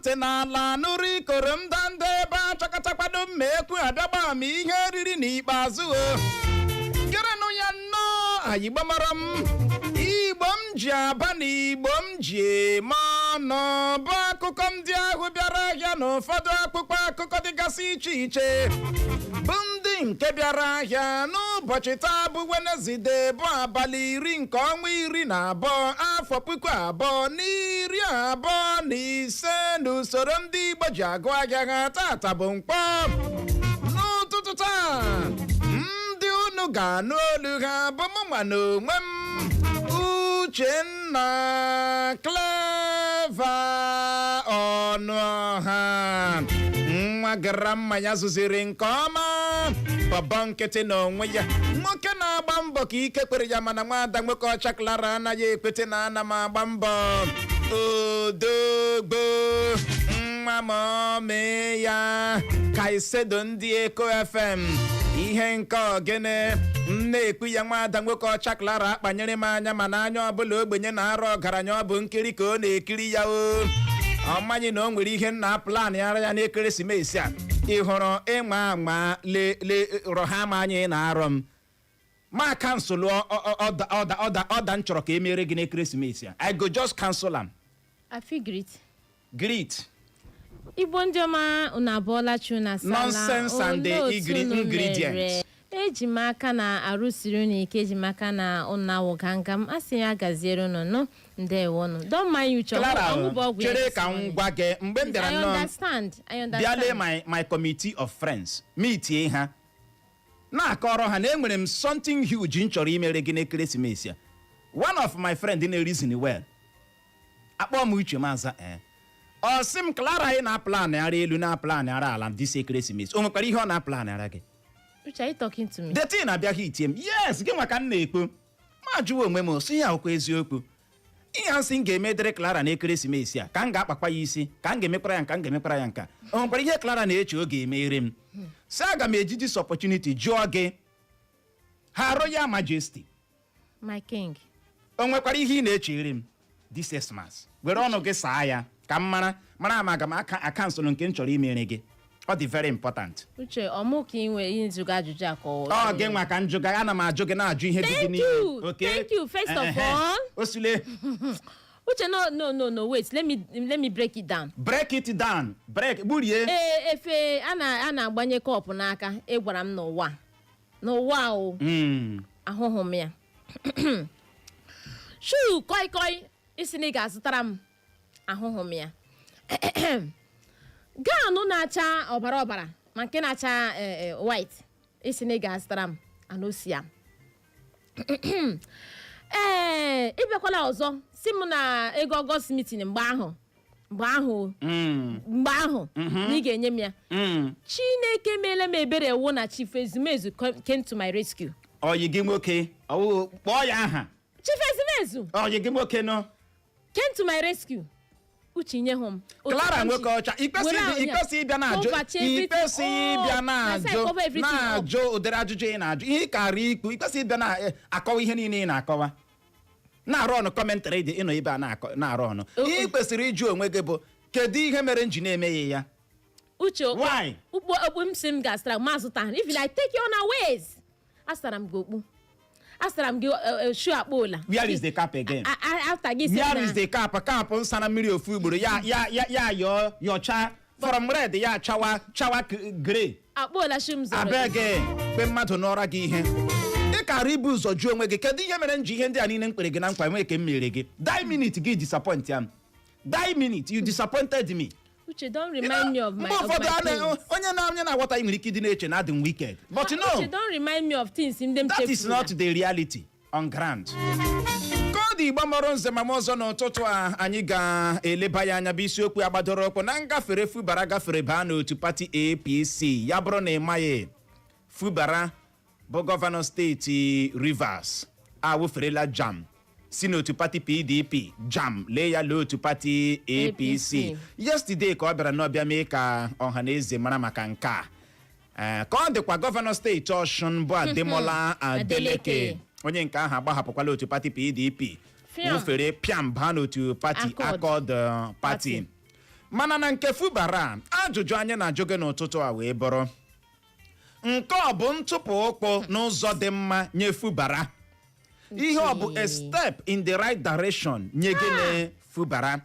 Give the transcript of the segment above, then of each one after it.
Ntị n'ala nụrụ ikoro ndanda ebe achọkọtakwado mma ekwu abịagba m ihe riri n'ikpeazụ. O gerenụ ya nnọọ. Anyị gbamara m Igbo m ji aba na Igbo m ji eme ọnụ bụ akụkọ ndị ahụ bịara ahịa na ụfọdụ akpụkpọ akụkọ dịgasị iche iche bụ ndị nke bịara ahịa n'ụbọchị taa bụ Wenezdee, bụ abalị 10 nke ọnwa 12, afọ 2025 n'usoro ndị Igbo ji agụ ahịa ha. Tata bụ Nkwọ. N'ụtụtụ taa, ndị unu ga-anụ olu ha bụ mụnwa na onwe m, Uchenna Clever Ọnụọha, nwa gara mmanya zụziri nke ọma, bọbọ nkịtị na onwe ya, nwoke na-agba mbọ ka ike kwere ya, mana nwada nwoke ọcha Clara anaghị ekwete na ana m agba mbọ. Odogbo nwa ma ọ mee ya Kaisedo, ndị Eko FM, ihe nke ogene m na-ekwu ya. Nwada nwoke ọcha Clara akpanyere m anya, mana anya ọbụla ogbenye na-arụ ọgaranya, ọ bụ nkiri ka ọ na-ekiri ya. O ọ maghị na o nwere ihe nna plan ara ya n'ekeresimesi a. Ị hụrụ ịnwa anwa le le rọha ma anya ị na-arọ m, ma cancel order order order order m chọrọ ka e mere gị n'ekeresimesi a. I go just cancel am. I feel greet. Greet. Igbo ndị ọma, unu abụọla chi, unu asala. Nonsense and the Olee otu unu ingredient. mere? Eji m aka na arụsiri unu ike, eji m aka na unu awụ gangam, a sị ya gaziere unu nụ. Ndewonu. Don't mind you. Clara, ọnwụ bụ ọgwụ ya. Chere ka m gwa gị, mgbe m bịara I nnọọ understand. I bịa understand. lee my committee of friends, meetie ha, na-akọrọ ha na enwere m something huge m chọrọ imere gị n'ekeresimesi a, one of my friend na-reason well akpọọ m uche maza. Ee, ọ sị m, Clara, anyị na-aplan ara elu, na-aplan ara ala this ekeresimesi, o nwekwara ihe ọ na-aplan ara gị? Uche, are you talking to me? The thing abịaghị itie m. Yes, gị nwa ka m na-ekpo. Ma jụwa onwe m sị ya, okwu eziokwu, ihe a nsị m ga-eme dịrị Clara n'ekeresimesi a, ka m ga-akpakwa ya isi, ka m ga-emekwara ya nka, m ga-emekwara ya nka, o nwekwara ihe Clara na-eche ọ ga-emere m? Sị aga m eji this opportunity jụọ gị, ha Royal Majesty. My king. O nwekwara ihe ị na-echere m this Xmas? Were ọnụ gị saa ya ka m mara mara ma aga m aka acancelụ nke m chọrọ imere gị. Ọ dị very important. Uche, ọmụ ka ị nwee ịjụga ajụjụ a ka ọ Ọ gị nwa ka njụ gị. Ana m ajụ gị, na-ajụ ihe dị gị Thank n'ime. you. Okay? Thank you. First of Ehe. all- Osule. Uche, no, no, no, no, wait, let me break it down. Break it down, break gburie. Ee, efe a na-agbanye kọpụ n'aka ị gwara m n'ụwa n'ụwa o ahụhụ m ya, shoe koi koi isi na ị ga-azụtara m, ahụhụ m ya, gown na-acha ọbara ọbara ma nke na-acha white isi na ị ga-azụtara m, anọsi ya. Ee, ịbịakwala ọzọ si m na ego August meeting mgbe ahụ, mgbe ahụ, mgbe ahụ na ị ga-enye m ya. Chineke meele m ebere wụ na Chief Ezumezu came to my rescue. Oyi gị nwoke ọwụ, kpọọ ya aha. Chief Ezumezu. Oyi gị nwoke nọ. Came to my rescue. Uche, nye hụ m Clara nwoke ọcha, ikwesị ịbịa na-ajụ, ikwesị ịbịa na-ajụ na-ajụ ụdịrị ajụjụ ị na-ajụ. Ihe ị kara ikwu, ikwesị ịbịa na-akọwa ihe niile ị na-akọwa, na-arụ ọnụ commentary dị ịnọ ebe a na-arụ ọnụ. Ihe ị kwesịrị ịjụ onwe gị bụ, kedu ihe mere m ji na-emeghị ya? Uche, Why? Ukpo okpu m si m ga-asara m azụta, even I take you unawares, asara m gị okpu, asara m gị shoe akpa ụla. Where is the cap again? After gị sị Where na is the cap? Cap nsara mmiri ofu ugboro ya ya ya ya yọọ yọcha from red ya chawa chawa grey. Akpa ụla shoe m zụrụ. Abeg, kpe mmadụ n'ọra gị ihe ị kara ibu ụzọ jụọ onwe gị, kedu ihe mere m ji ihe ndị a niile m kpere gị na nkwa nwee ke m mere gị? That minute gị disappoint ya m. That minute you disappointed me. Uche, don't remind me of my Mgbe of ụfọdụ my a things. onye na-aghọta nwere ike ịdị na-eche na adị m wicked, but no. Uche, don't remind me of things ndị m That is chefuru. not the reality on ground. Ka ọ dị, Igbo mọrọ nze ma m ọzọ, n'ụtụtụ a anyị ga-eleba ya anya bụ isiokwu agbadoro ụkwụ na ngafere Fubara gafere baa n'otu pati APC. Ya bụrụ na ị maghị, Fubara bụ gọvanọ steeti Rivers awụferela jam si n'otu pati PDP jam lee ya lee otu pati APC. APC. Yesterday ka ọ bịara n'ọbịa mee ka ọha na eze mara maka nke a. Ee, ka ọ dịkwa, gọvanọ steeti Ọshụn bụ Ademola Adeleke, Adeleke. onye nke ahụ agbahapụkwala otu pati PDP, Fiam. wụfere piam baa n'otu pati Accord. Accord Party. Party. Mana na nke Fubara, ajụjụ anyị na-ajụ gị n'ụtụtụ a wee bụrụ, nke ọ bụ ntụpụ ụkwụ n'ụzọ dị mma nye Fubara? Ihe ọ bụ a step in the right direction nye gịnị, Fubara?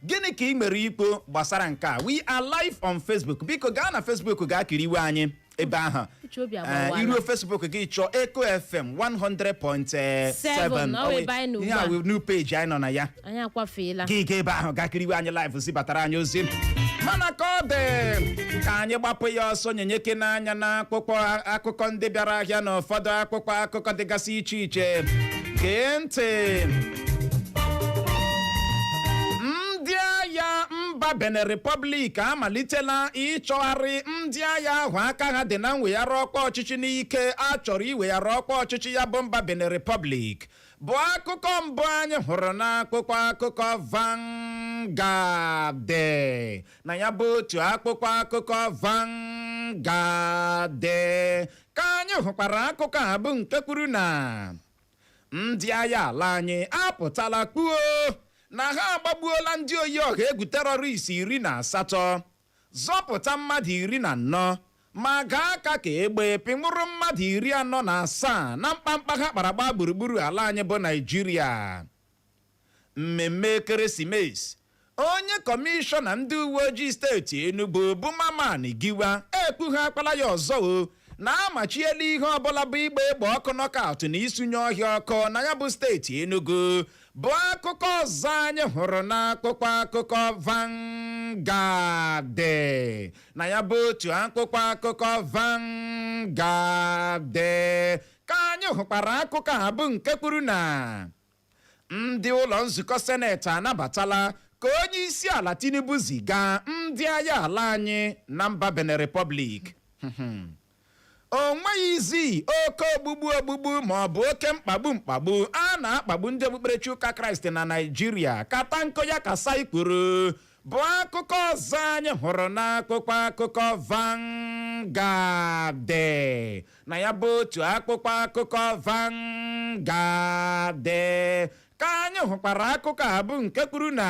Gịnị ka ị nwere ikpo gbasara nke a? We are live on Facebook. Biko gaa na Facebook, gaa kiriwe anyị ebe ahụ. Uche, obi agbawala. Iruo Facebook, gị chọọ Eco FM 100.7. Seven, ọ bụ ebe anyị nọ Ihe a ugbu a. wụ new page anyị nọ na ya. Anyị akwafeela. Gị gaa ebe ahụ, gaa kiriwe anyị live, zibatara anyị ozi. Mana ka ọ dị, ka anyị gbapụ ya ọsọ nyenyeke n'anya na akwụkwọ akụkọ ndị bịara ahịa na ụfọdụ akwụkwọ akụkọ dịgasị iche iche. Gee ntị, ndị agha mba Benin Republic amalitela ịchọgharị ndị agha ahụ aka ha dị na mweghara ọkwa ọchịchị n'ike a chọrọ iweghara ọkwa ọchịchị ya bụ mba Benin Republic, bụ akụkọ mbụ anyị hụrụ n'akwụkwọ akụkọ Vanguard. Na ya bụ otu akwụkwọ akụkọ Vanguard ka anyị hụkwara akụkọ a bụ nke kwuru na ndị agha ala anyị apụtala kpuo na ha agbagbuola ndị oyi ọha egwu terrorist 18, zọpụta mmadụ 14, ma gaa aka ka egbe pịnwụrụ mmadụ 47 na mkpamkpa ha kpara gba gburugburu ala anyị bụ Naijiria. Mmemme ekeresimesi, onye kọmishọna ndị uwe ojii steeti Enugu bụ Maman Giwa ekpughe akpala ya ọzọ o na-amachiela ihe ọbụla bụ ịgba egbe ọkụ knockout na isunye ọhịa ọkụ na ya bụ steeti Enugu, bụ akụkọ ọzọ anyị hụrụ n'akwụkwọ akụkọ Vanguard. Na ya bụ otu akwụkwọ akụkọ Vanguard ka anyị hụkwara akụkọ a bụ nke kwuru na ndị ụlọ nzukọ seneti anabatala ka onye isi ala Tinubu ziga ndị agha ala anyị na mba Benin Republic. O nweghịzi oke ogbugbu ogbugbu ma ọ bụ oke mkpagbu mkpagbu a na-akpagbu ndị okpukperechi ụka Kraịst na Naịjirịa, ka Tanko Yakasai kwuru, bụ akụkọ ọzọ anyị hụrụ n'akwụkwọ akụkọ Vanguard. Na ya bụ otu akwụkwọ akụkọ Vanguard ka anyị hụkwara akụkọ a bụ nke kwuru na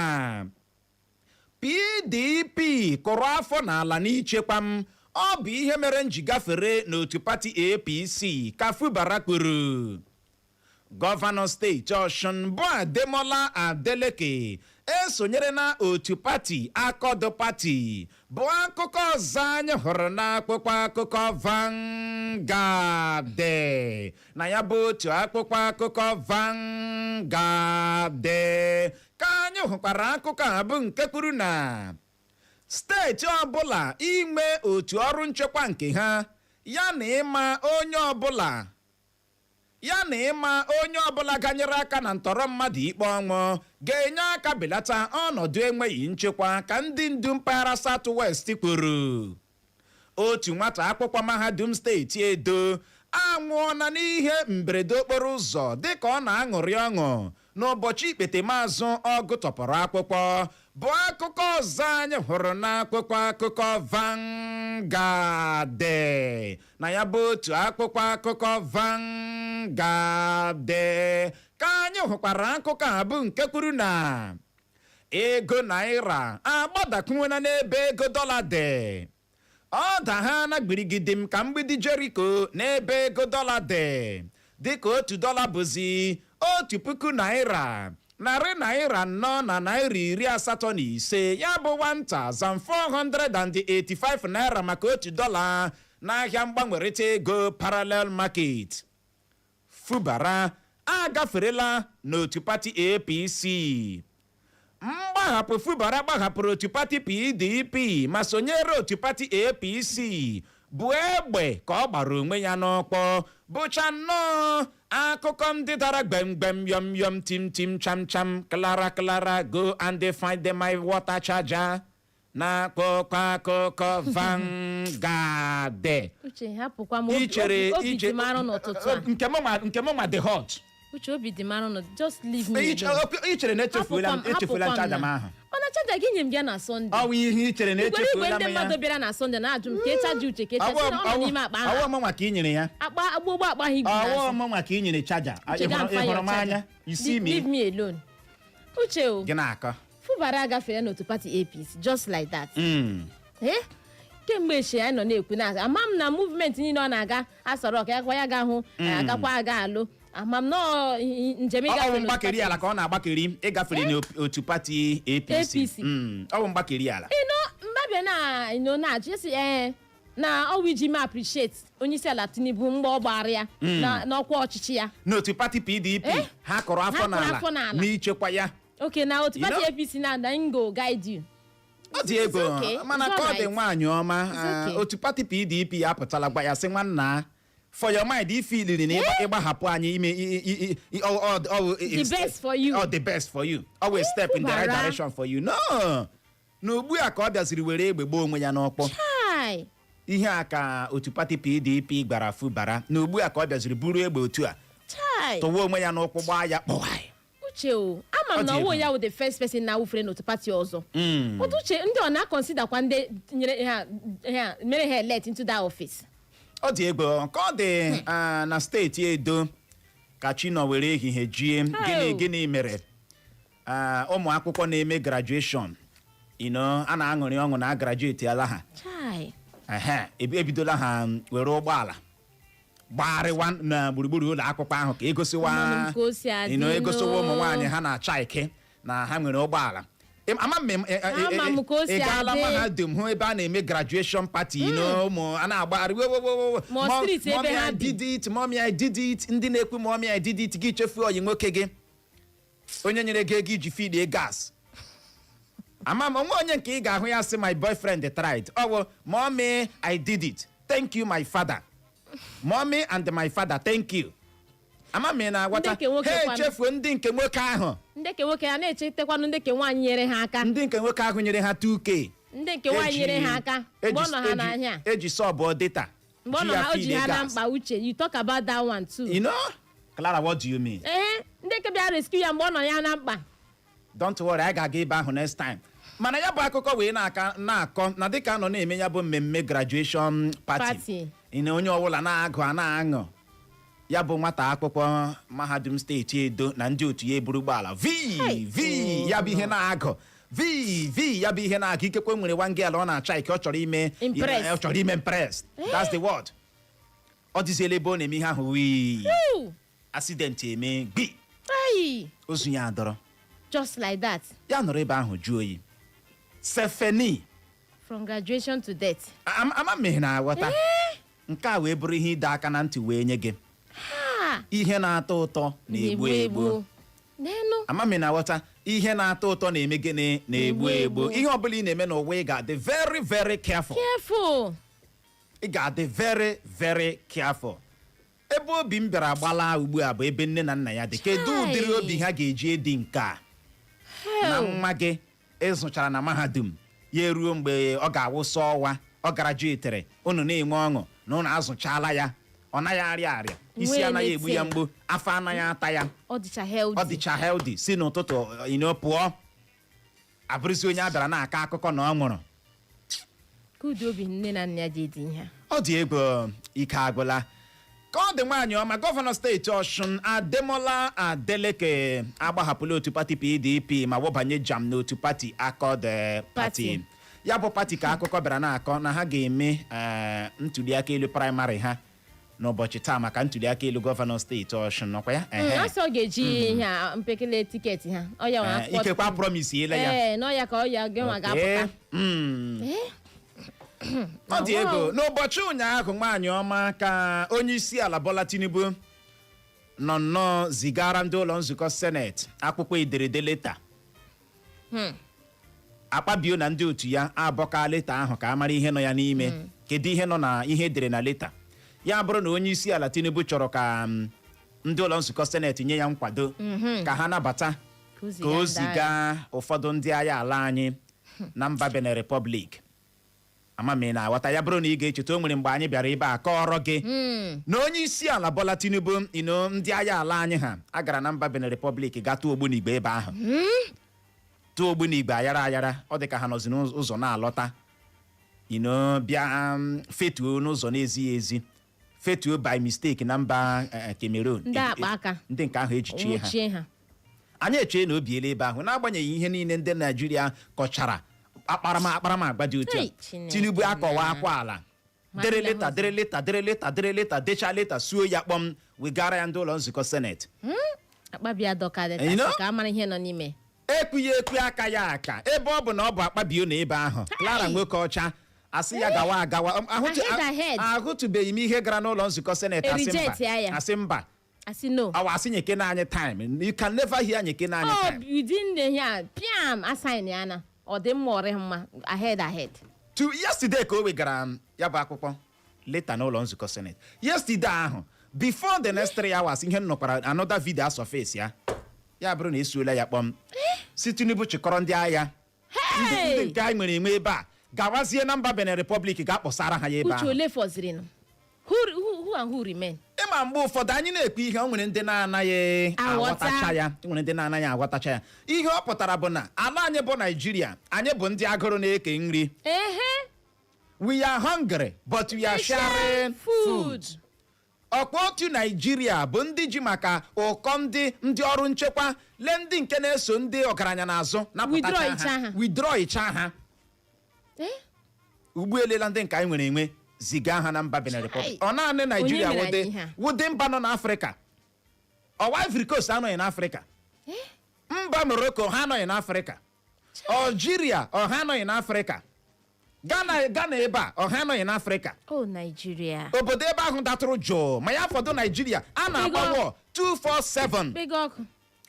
PDP kụrụ afọ n'ala n'ichekwa m, ọ bụ ihe mere m ji gafere n'otu pati APC, ka Fubara kwuru. Gọvanọ steeti Ọshụn bụ Ademola Adeleke esonyere na otu pati Accord Party, bụ akụkọ ọzọ anyị hụrụ n'akwụkwọ akụkọ Vanguard. Na ya bụ otu akwụkwọ akụkọ Vanguard ka anyị hụkwara akụkọ a bụ nke kwuru na steeti ọbụla inwe otu ọrụ nchekwa nke ha, ya na ịma onye ọbụla ganyere aka na ntọrọ mmadụ ikpe ọnwụ ga-enye aka belata ọnọdụ enweghị nchekwa, ka ndị ndu mpaghara South West kwuru. Otu nwata akwụkwọ mahadum steeti Edo anwụọna n'ihe mberede okporo ụzọ dịka ọ na-aṅụrị ọṅụ n'ụbọchị ikpete maazụ ọgụ tọpụrụ akwụkwọ, bụ akụkọ ọzọ anyị hụrụ n'akwụkwọ akụkọ Vanguard. Na ya bụ otu akwụkwọ akụkọ Vanguard ka anyị hụkwara akụkọ a bụ nke kwuru na ego naira agbadakwuona n'ebe ego dọla dị. ọ da ha na gbirigidi m ka mgbidi Jeriko n'ebe ego dọla dị, dịka 1 dọla bụzi ₦1,485, ya bụ 1485 naira maka 1 dọla n'ahịa mgbanwerịta ego parallel market. Fubara agaferela n'otu pati APC. Mgbahapụ Fubara gbahapụrụ otu pati PDP ma sonyere otu pati APC bụ egbe ka ọ gbara onwe ya n'ọkpọ, bụcha nnọọ akụkọ ndị dara gbemgbem, yọm yọm, tim tim, cham cham, Clara Clara, go and find my water charger na akụkọ akụkọ Vanguard. Uche, hapụkwa m. Obi Ichere obi dị m arụ n'ụtụtụ a. Nke m ma dị hot. Uche, obi dị m arụ n'ụtụtụ, just leave me alone. Ichere na echefuola m Hapụkwa m, echefuola hapụkwa m charger m na. ahụ. Mana charger gị nye m gị na Sọnde. Ọ bụ ihe ichere na Igwere igwe echefuola ndị m ya. mmadụ bịara na Sọnde na-ajụ m ka e charger Uche, ka e charger, sị na ọ nọ n'ime akpa Ọwụ ahụ. ọmụnwa ka ị nyere ya. Akpa agbogbo akpa ahụ ibu Ọwụ n'azụ. ọmụnwa ka ị nyere charger. Uche, go and find Ị hụrụ your m anya charger. isi Leave mi me alone, Uche o. Gị na-akọ. Fubara agafere n'otu pati APC just like that. Ee, kemgbe echi anyị nọ na-ekwu na ama m na movement niile ọ na-aga asọrọ ka ya kwa ya ga hụ agakwa aga alụ, ama m nọọ njem Ọ ịgafe bụ n'otu mgbakeri pati. ala ka ọ na-agbakeri ịgafere n'otu pati APC. APC. Ọ bụ mgbakeri ala. Ino mbabịa na ino na-ajụ esi, ee, na ọwụ iji m appreciate onye isi ala Tinubu mgbe ọ gbara ya n'ọkwa ọchịchị ya. N'otu pati PDP, Eh? ha kụrụ afọ Ha kụrụ n'ala afọ n'ala. n'ichekwa ya. Okay, na otu You pati know? APC na ngo guide you. Ọ dị ego. It's okay. Mana It's ka ọ dị, alright. nwaanyị ọma, It's ah, okay. otu pati PDP apụtala gwa ya sị, nwanna, for your mind, ife iliri na ịgbahapụ anyị ime The best for you. Ọ the best for you, always step in the right Fubara. direction for you. No, na ugbu a ka ọ bịaziri were egbe gbaa onwe ya n'ọkpọ. Chai. Ihe a ka otu pati PDP gbara Fubara, na ugbu a ka ọ bịaziri buru egbe otu a Chai. tụwa onwe ya n'ụkwụ, gbaa ya kpọwai. Uche o, ama Ọ m na dị ọwụ egwu. ya wụ the first person na-awụfere n'otu pati ọzọ. Otu uche ndị ọ na-aconsiderkwa ndị nyere ha mere ha elect into that office. Ọ dị egwu ka ọ dị. Ah, na steeti Edo ka chi nọ were ehihie jie. Gịnị Oh. gịnị mere? Ah, ụmụ akwụkwọ na-eme graduation, a na-aṅụrị ọṅụ na graduate ala ha. Chai. Ehe, ebidola ha were ụgbọala gbagharịwa na gburugburu ụlọ akwụkwọ ahụ ka egosiwa Amanụ m ka o si adị egosiwa ụmụ nụ. nwaanyị ha na-acha ike na ha nwere ụgbọala. Ama m Ama m ka o si ị gaala adị. mahadum hụ ebe a na-eme graduation party, ụmụ a na-agbagharị wo, wo, wo, wo. Ma ọ street ebe "Mommy, ha I bi. did it, mommy, I did it." Ndị na-ekwu "Mommy, I did it", gị chefuo ọyị nwoke gị onye nyere gị ego iji filie gas. Ama m onwe onye nke ị ga-ahụ ya sị, "My boyfriend tried." Ọ bụ "Mommy, I did it, thank you my father, mommy and my father, thank you." Ama m ị na-aghọta. Ndị nke nwoke Ha kwanụ? echefuo ndị nke nwoke ahụ. Ndị nke nwoke ya na-echetakwanụ ndị nke nwaanyị nyere ha aka. Ndị nke nwoke ahụ nyere ha 2K. Ndị nke nwaanyị nyere ha aka mgbe ọ nọ ha n'ahịa. Eji sub data. Mgbe ọ nọ ha o ji ha na mkpa. Uche, you talk about that one too. You know, Clara, what do you mean? Ee, ndị nke bịa rescue ya mgbe ọ nọ ya na mkpa. Don't worry, anyị ga-aga ebe ahụ next time. Mana ya bụ akụkọ wee na-aka na-akọ na dịka a nọ na-eme ya bụ mmemme graduation party, Party. ị na onye ọbụla na-agụ a na-aṅụ, ya bụ nwata akwụkwọ mahadum steeti Edo na ndị otu ya eburu ụgbọala v Hey. v ya bụ ihe na-agụ v v ya bụ ihe na-agụ. Ikekwe nwere nwa ngị ala ọ na-acha ike, ọ chọrọ ime Impress. Ọ chọrọ ime impress, that's the word. Ọ dịziela ebe ọ na-eme ihe ahụ wii, Woo! accident eme gbi. Ai! Ozu ya adọrọ. Just like that. Ya nọrọ ebe ahụ jụọ oyi sefeni. From graduation to death. Ama m ihe na-aghọta. Nke a wee bụrụ ihe ịdọ aka na ntị wee nye gị. Ha! Ihe na-atọ ụtọ na-egbu egbu. N'enu. Ama m ị na-aghọta. Ihe na-atọ ụtọ na-eme gịnị? Na-egbu Na-egbu egbu. egbu. Ihe ọbụla ị na-eme n'ụwa, ị ga-adị very very careful. Careful. Ị ga-adị very very careful. Ebe obi m bịara gbala ugbu a bụ ebe nne na nna ya dị. Kedu Chai. ụdịrị obi ha ga-eji edi nke a na Hell. nwa gị ịzụchara na mahadum ya eruo mgbe ọ ga-awụsa ọwa ọ graduatere, unu na-enwe ọṅụ na unu azụchala ya, ọ naghị arịa arịa isi, Nwee anaghị egbu ya anything. mgbu, afọ anaghị ata ya. Ọ dịcha healthy. Ọ dịcha healthy si n'ụtụtụ ino pụọ, abụrụzi onye a bịara na-akọ akụkọ na ọ nwụrụ. Ka ụdị obi nne na nna ya ji edi ihe a. Ọ dị egwu, ike agwụla. Ka ọ dị, nwaanyị ọma, gọvanọ steeti Ọshụn Ademola Adeleke agbahapụla otu pati PDP ma wụbanye jam n'otu pati Accord Party. Party. Ya bụ pati ka akụkọ bịara na-akọ na ha ga-eme ntuliaka elu praịmarị ha n'ụbọchị taa maka ntuliaka elu gọvanọ steeti Ọshụn, nọkwa ya. Ehe. Asị ọ ga-eji ihe a mpekele ticket ha, ọ ya nwa akwụkwọ. Ikekwe promise yela ya. Ee, na ọ ya ka ọ ya gị nwa ga-apụta. Ee? Ọ dị ego. N'ụbọchị ụnyaahụ, nwaanyị ọma, ka onye isi ala Bola Tinubu nọ nnọọ zigara ndị ụlọ nzukọ seneti akwụkwọ ederede leta. Akpabio na ndị otu ya abọka leta ahụ ka a mara ihe nọ ya n'ime. Kedu ihe nọ na ihe edere na leta ya? Bụrụ na onye isi ala Tinubu chọrọ ka ndị ụlọ nzukọ seneti nye ya nkwado ka ha nabata ka o ndị agha. Ziga ụfọdụ ndị agha ala anyị na mba Benin Republic. Ama m ị na-aghọta. Ya bụrụ na ị ga-echeta, o nwere mgbe anyị bịara ebe a kọọrọ gị na onye isi ala Bola Tinubu ino ndị agha ala anyị ha agara na mba Benin Republic ga tụọ ogbunigwe ebe ahụ, tụọ ogbunigwe ayara ayara. Ọ dị ka ha nọzi n'ụzọ na-alọta bịa fetuo n'ụzọ na-ezighị ezi, fetuo by mistake na mba Cameroon. Ndị akpa aka. Ndị nke ahụ ejichie ha. Nwụchie ha. Anyị echee na obiela ebe ahụ, n'agbanyeghị ihe niile ndị Naijiria kọchara akparamagwa dị otu a. Hey, Chineke. Tinubu akọwa akwa ala, dere Ma leta, dere leta, dere leta, dere leta, dechaa leta, suo ya kpọm, wegara ya ndị ụlọ nzukọ Senate. Akpabio dọka You know? leta ka a mara ihe nọ n'ime. Ekwughị ekwu aka ya aka, ebe ọ bụ na ọ bụ Akpabio na ebe ahụ. Clara nwoke ọcha asị ya gawa agawa. Ahead, ahead. Ahụtụbeghị m ihe gara n'ụlọ nzukọ Senate asị mba. Reject ya. Asị mba. Asị no. Awa asị nyekena anyị time. You can never hear nyekena anyị Oh, time. within the here piam assign ya na ọ dị mma, ọ dịghị mma, ahead, ahead. To yesterday ka o wegara m ya bụ akwụkwọ leta n'ụlọ nzukọ Senate yesterday ahụ. Before the next 3 hours, ihe m nụkwara, another video surface ya, ya bụrụ na esuola ya kpọm, si Tinubu chịkọrọ ndị agha ndị Hey! nke anyị nwere enwe ebe a, gawazie na mba Benin Republic, ga-akpọsara ha ya ebe Uche, ahụ. ole fọziri nụ? Who and who remain? Ịma mgbe ụfọdụ anyị na-ekwu ihe, o nwere ndị na-anaghị Aghọta. aghọtacha ya. O nwere ndị na-anaghị aghọtacha ya. Ihe ọ pụtara bụ na ala anyị bụ Naijiria, anyị bụ ndị agụrụ na-eke nri. We are hungry, but we are sharing food. Ọkwa otu Naijiria bụ ndị ji maka ụkọ ndị ọrụ nchekwa, lee ndị nke na-eso ndị ọgaranya n'azụ napụtacha Withdraw icha ha. ha. Withdraw icha ha. Ugbu elela ndị nke anyị nwere enwe, ziga ha na mba Benin Republic. Ọ naanị Naijiria Onye mere wụdị anyị ihe a? wụdị mba nọ n'Afrịka. Ọwa Ivory Coast anọghị n'Afrịka, mba Morocco ha anọghị n'Afrịka, Algeria ọha anọghị n'Afrịka, Ghana ebe a ọha anọghị n'Afrịka. Oh, Nigeria. Obodo ebe ahụ datụrụ jụụ, ma ya fọdụ Naijiria a na-agba wọ 247. Kpego ọkụ.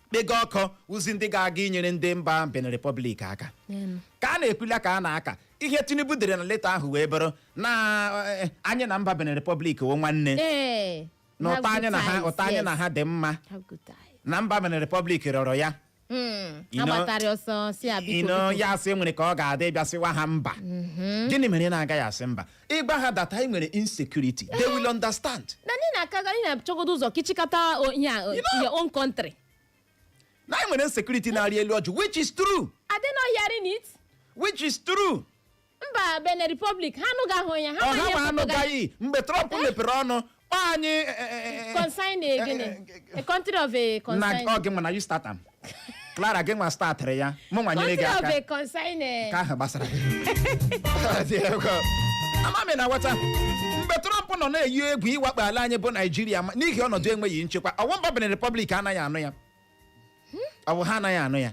Kpego ọkụ wụzi ndị ga-aga inyere ndị mba Benin Republic aka. N'elu. Ka a na-ekwula ka a na-aka ihe Tinubu dere na leta ahụ wee bụrụ na anyị na mba Benin Republic wụ nwanne, na ụtọ anyị na ha, ụtọ anyị na ha dị mma, Have good ties. na mba Benin Republic rịọrọ ya. You know- Agbatara ọsọ si a biko. Ino Biko. ya asị nwere ka ọ ga-adị bịasịwa ha mba. Gịnị mere ị na-agaghị asị mba? Ịgba ha data anyị nwere insecurity, they will understand. Na ndị na-aka anyị na-achọgodo ụzọ kichikata ihe a, your own country. Na anyị nwere insecurity na-arị elu ọjụ, which is true. Are they not hearing it? Which is true. Mba Benin Republic ha anụghị ahụ ya ha. Ọha ma ihe ma fọtọga- anụgaghị mgbe Trump mepere ọnụ kpọọ anyị Consign a gịnị, a country of a na consign. Ọ gị nwa na you start am. Clara, gị nwa startịrị ya, mụ nwa nyere gị Country of aka. a consign a. Nke ahụ gbasara gị. Dị egwu. Amami na nghọta mgbe Trump nọ na-eyi egwu ịwakpo ala anyị bụ Naijiria n'ihi ọnọdụ enweghị nchekwa, ọwụ mba Benin Republic anaghị anụ ya? Ọ bụ ha anaghị anụ ya?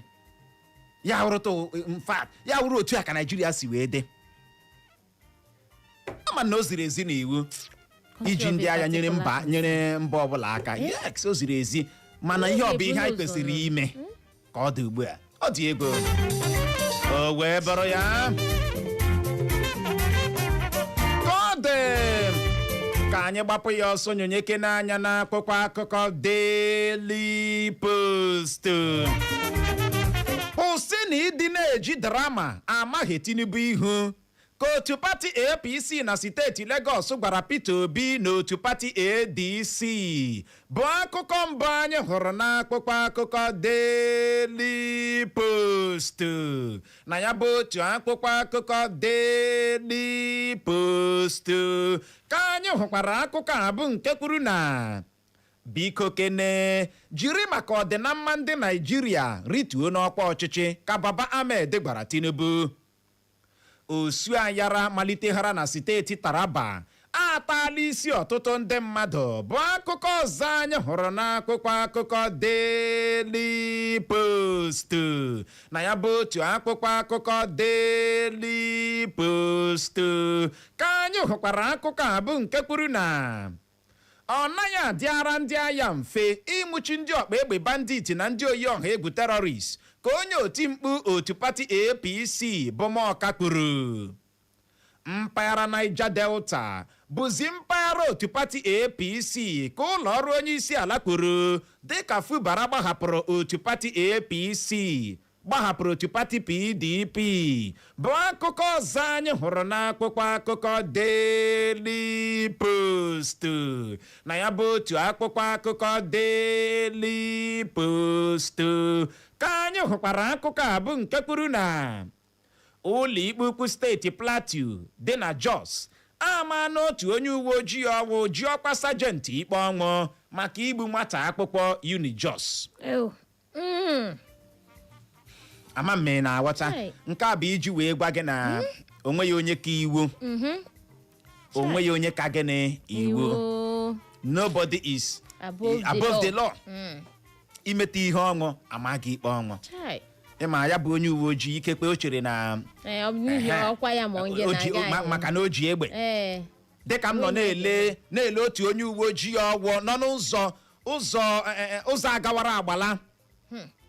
Ya wụrụta, in fact, ya wụrụ otu a ka Naijiria si wee dị. Ama na o ziri ezi n'iwu iji ndị agha nyere mba ọbụla aka. Yes, o ziri ezi, mana ihe ọ bụ ihe anyị kwesịrị ime ka ọ dị ugbu a, ọ dị ego o wee bụrụ ya ka ọ dị. Ka anyị gbapụ ya ọsọ nyonyeke n'anya n'akwụkwọ akụkọ Daily Post. Kwụsị na ịdị na-eji drama amaghị Tinubu ihu, ka otu pati APC na steeti Legọs gwara Peter Obi na otu pati ADC, bụ akụkọ mbụ anyị hụrụ n'akwụkwọ akụkọ Daily Post. Na ya bụ otu akwụkwọ akụkọ Daily Post ka anyị hụkwara akụkọ a bụ nke kwuru na biko kene jiri maka ọdịnamma ndị Naijiria rituo n'ọkwa ọchịchị, ka Baba Ahmed gwara Tinubu. Osu ayara maliteghara na steeti Taraba ataala isi ọtụtụ ndị mmadụ, bụ akụkọ ọzọ anyị hụrụ n'akwụkwọ akụkọ Daily Post. Na ya bụ otu akwụkwọ akụkọ Daily Post ka anyị hụkwara akụkọ a bụ nke kwuru na ọ naghị adị ara ndị agha mfe ịmụchi ndị ọkpa egbe bandit na ndị oyi ọha egwu terrorist, ka onye oti mkpu otu pati APC bụ Mọka kwuru. Mpaghara Niger Delta bụzi mpaghara otu pati APC, ka ụlọ ọrụ onye isi ala kwuru, dịka Fubara gbahapụrụ otu pati APC, gbahapụrụ otu pati PDP, bụ akụkọ ọzọ anyị hụrụ n'akwụkwọ akụkọ Daily Post. Na ya bụ otu akwụkwọ akụkọ Daily Post ka anyị hụkwara akụkọ a bụ nke kwuru na ụlọ ikpe ukwu steeti Plateau dị na Jos ama n'otu onye uwe ojii ọnwụ ji ọkwa sajenti ikpe ọnwụ maka igbu nwata akwụkwọ Unijos. Ew. Ama m ị na-aghọta. Nke a bụ iji wee gwa gị na onweghị onye ka iwu, onweghị onye ka gịnị? Iwu. Iwu. Nobody is above the above the law. law. Imeta ihe ọnwụ, amaghị ikpe ọnwụ. Chai. Ịma ya bụ onye uwe ojii, ikekwe o chere na Ee, ọ bụ n'ihi Ehe. ọkwa ya ma ọ nge O ji- na-aga anyị. Maka na o ji egbe. Dịka m nọ na-ele otu onye uwe ojii ọwụọ nọ n'ụzọ ụzọ ụzọ agawara agbala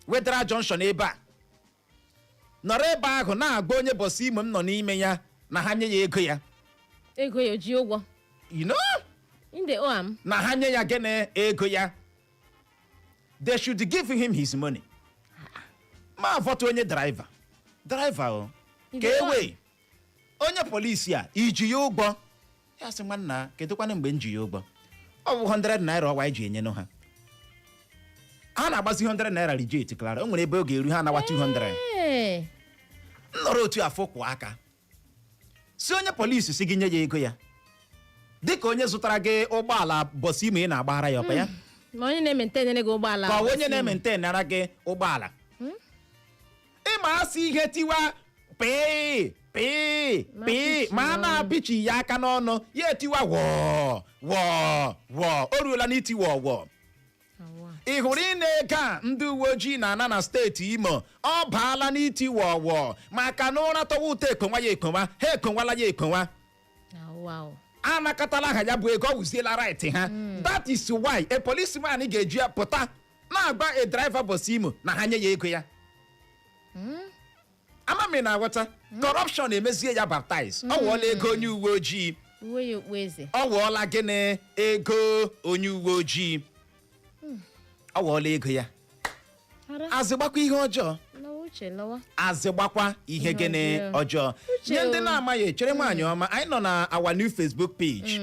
Wetheral Junction ebe a, nọrọ ebe ahụ na-agba onye bus Imo m nọ n'ime ya na ha nye ya ego ya. Ego ya o ji ụgwọ. You know? Inde oam. Na ha nye ya gịnị? Ego ya. They should give him his money. Ma vọta onye driver o ka e wee onye polisi a iji ya ụgwọ. Ya sị, "Nwanna, kedụkwanụ mgbe m ji ya ụgwọ? Ọ bụ 100 naira ọwa anyị ji enyenụ ha." Ha na-agbazi 100 naira reject. Clara, o nwere ebe ọ ga-eru ha anawa 200. M nọrọ otu afọ kwụ aka si onye polisi si gị nye ya ego ya, dịka onye zụtara gị ụgbọala bus Imo ị na-agbara ya ọkpa ya. Ma onye na-ementenere gị ụgbọala. Ka ọ onye na-emente nara gị ụgbọala, ịma asị ihe tiwa pịị pịị Ma pịị pichi ma a n'ọnụ. Na-apịchi ya aka n'ọnụ, ya etiwa wọọ wọọ wọọ. O ruola n'iti wọọ wọọ. Awa. Ị hụrụ ị na-ego a ndị uwe ojii na-ana na steeti Imo, ọ baala n'iti wọọ wọọ, maka na ụra tọwa ụtọ ekonwa ya ekonwa, ha ekonwala ya ekonwa. Awa o. Anakọtala ha ya bụ ego, ọ wụziela right ha. That is why a policeman ga-eji ya pụta na-agba a driver bus Imo na ha nye ya ego ya. Ama m ị na-aghọta. Corruption emezie ya baptize, ọ wụọla ego onye uwe ojii. Uwe ya okpu eze. Ọ wụọla gịnị? Ego onye uwe ojii, ọ wụọla ego ya. Ara. Azịgbakwa ihe ọjọọ. Lọwa, Uche, lọwa. Azịgbakwa ihe Ihe gịnị? ọjọọ. Ọjọọ. Uche Nye ndị o. na-amaghị, chere, nwaanyị ọma, anyị nọ na our new Facebook page,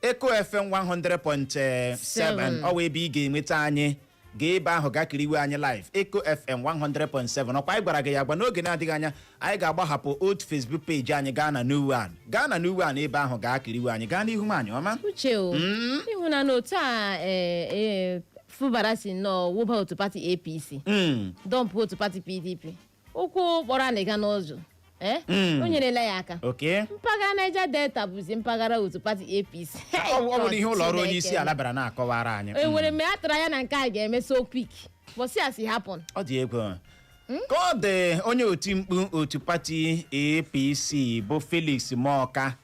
Eco FM 100.7. Seven. Ọ wụ ebe ị ga-enweta anyị. Gaa ebe ahụ, gaa kiriwe anyị live, Eco FM 100.7. Ọkwa anyị gwara gị ya gwa n'oge na-adịghị anya anyị ga-agbahapụ otu Facebook page anyị gaa na new one, gaa na new one ebe ahụ, gaa kiriwe anyị. Gaa n'ihu, nwaanyị ọma. Uche o, ịhụna na otu a ee Fubara si nnọọ wụba otu pati APC, dump otu pati PDP, ụkwụ kpọrọ alịga n'ụzọ o nyerela ya aka. Mpaghara Niger Delta bụzi mpaghara otu pati APC. Ọ bụrụ ihe ụlọ ọrụ onye isi ala bịara na-akọwara anyị. E nwere mgbe a tara ya na nke a ga-eme so quick, but see as e happen. Ọ dị egwu ka ọ dị. Onye oti mkpu otu pati APC bụ Felix Morka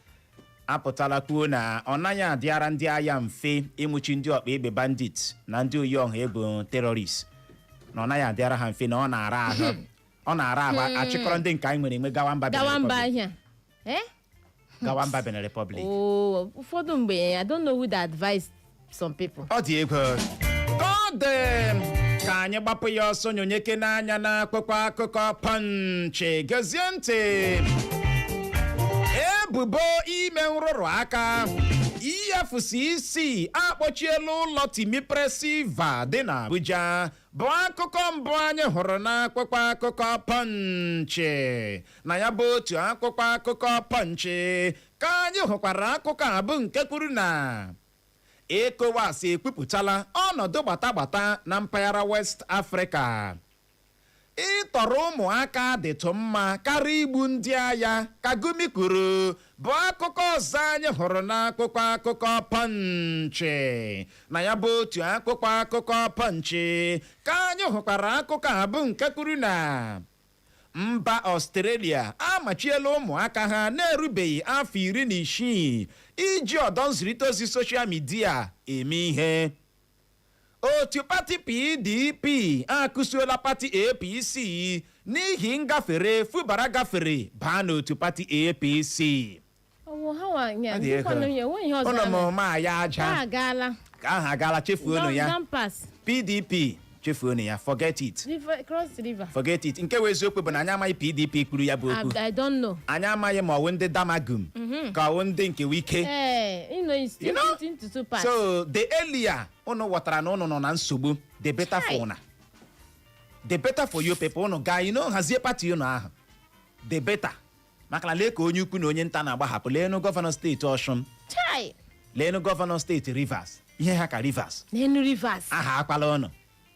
apụtala kwuo na ọ naghị adịara ndị agha mfe ịnwụchi ndị ọkpa egbe bandit na ndị oyi ọha egwu terrorist, na ọ naghị adịara ha mfe, na ọ na-ara ahụ, ọ na-ara ahụ achịkọrọ ndị nke anyị nwere enwe gawa mba Benin Gawa mba Republic. ahịa eh. Gawa mba Benin Republic. Oh, ụfọdụ mgbe I don't know who that advise some people. Ọ dị egwu ka ọ dị. Ka anyị gbapụ ya ọsọ nyonyeke n'anya n'akwụkwọ akụkọ Punch. Gezie ntị. Ebubo ime nrụrụ aka, EFCC akpọchiela ụlọ Timipre Sylva dị na Abuja, bụ akụkọ mbụ anyị hụrụ n'akwụkwọ akụkọ Punch. Na ya bụ otu akwụkwọ akụkọ Punch ka anyị hụkwara akụkọ a bụ nke kwuru na ECOWAS ekwupụtala ọnọdụ gbata-gbata na mpaghara West Africa. Ịtọrọ ụmụaka dịtụ mma karịa igbu ndị agha, ka Gumi kwuru, bụ akụkọ ọzọ anyị hụrụ n'akwụkwọ akụkọ Punch. Na ya bụ otu akwụkwọ akụkọ Punch ka anyị hụkwara akụkọ a bụ nke kwuru na mba Ọstrelia amachiela ụmụaka ha na-erubeghị afọ 16 iji ọdọ nzirịta ozi social media eme ihe. Otu pati PDP akụsuola pati APC n'ihi ngafere Fubara gafere baa n'otu pati APC. Ọwụ ha nwa nya Ọ dị ego. ndịkwanụ ya enweghị ihe ọzọ. Ụnụ Ha mere. ma ya aja. Ha agaala. Ka ahụ agaala, chefuonu ya. Don pass. PDP, chefuonu ya, forget it. River, cross the river. Forget it. Nke wụ eziokwu bụ na anyị amaghị PDP kwuru ya bụ okwu. I don't know. Anyị amaghị ma ọ wụ ndị Damagum ka ọ wụ ndị nke Wike. Ee, it's You know? into two parts. So the earlier unu ghọtara na unu nọ na nsogbu, the better for Chai. una, the better for you people. Unu gaa hazie pati unu ahụ, the better, maka na lee ka onye ukwu na onye nta na-agbahapụ. Leenu gọvanọ steeti Ọshụn. Chai. Leenu gọvanọ steeti Rivers, ihe ha ka Rivers. N'enu Rivers. Aha akwala ụnụ.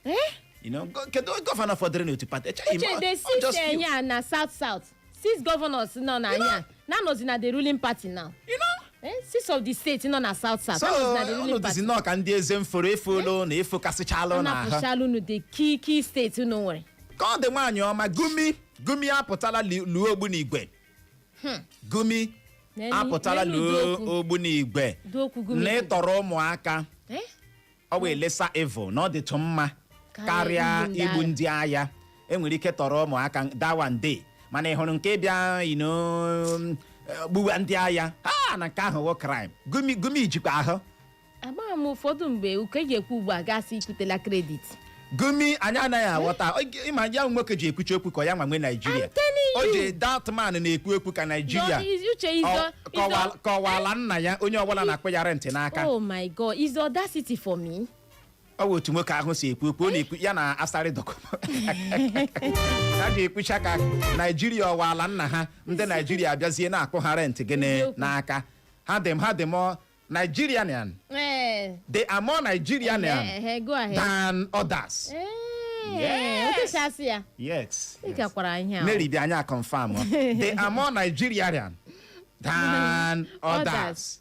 Eh? Kedu gọvanọ fọdụrụ n'otu pati? Echeghị m, Uche, the ọ six just few. enya na South South, six governors nọ na anya na-anọzi na the ruling party now. You know? Eh, six of the states nọ na South South So anọzi na the unu ruling dịzi party. nnọọ ka ndị eze mforo efolo na efokasịchalụ n'ahụ. Anapụchala unu the key key state unu nwere. Ka ọ dị, nwaanyị ọma, Gumi, Gumi apụtala luo ogbunigwe. Gumi apụtala n'elu luo ụdị okwu. ogbunigwe Ụdị okwu Gumi na kwuru. ịtọrọ ụmụaka Eh? ọ bụ lesser evil, na ọ dịtụ mma karịa karịa igbu ndị igbu agha. Ndị agha enwere ike tọrọ ụmụaka that one day, mana ị hụrụ nke bịa gbuwa ndị agha ha, na nke ahụ wụ crime. Gumi, Gumi jikwa ahụ. Amaghị m, ụfọdụ mgbe ụka eji ekwu ugbu a gasị ikwutela credit. Gumi, anyị anaghị aghọta. Ịma ya nwoke ji ekwuchi okwu ka ya nwa nwe Naijiria. I'm telling O you. ji that man na-ekwu okwu ka Naijiria Uche, kọwala nna ya, onye ọbụla na-akpụ ya rent n'aka. Oh my God, is the audacity for me. Ọ bụ otu nwoke ahụ si ekwu okwu ọ na-ekwu ya na Asari Dokubo ha ji ekwucha ka Naijiria ọwala nna ha. Ndị Naijiria abịazie na-akwụ ha rent gịnị Eziokwu. n'aka ha. Dị more Nigerian. They are more Nigerian Go ahead. than others. Yes. Otechasị ya. Yes. Ị gakwara ihe ahụ. Mary bịa anya confirm. They are more Nigerian than others. Others.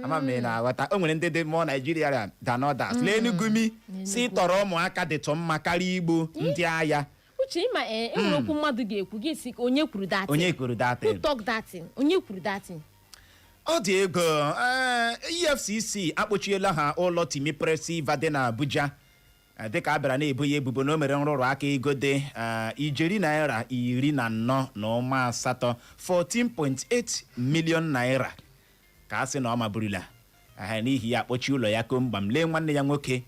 Ama m ị na-aghọta. O nwere ndị dị more Nigerian than others. Lee Gumi si tọrọ ụmụaka dịtụ mma karịa igbu ndị agha. Uche, ịma ee, enwere okwu mmadụ ga-ekwu, gị si onye kwuru that thing? Onye kwuru that Who thing? talk that thing? Onye kwuru that thing? Ọ dị ego. Ee, EFCC akpọchiela ha ụlọ Timipre Sylva dị na Abuja. Dịka a bịara na-ebo ya ebubo na o mere nrụrụ aka ego dị ijeri naira 14.8, 14.8 million naira, ka a sị na ọ maburula. N'ihi ya akpọchi ụlọ ya komgbam. Lee nwanne ya nwoke,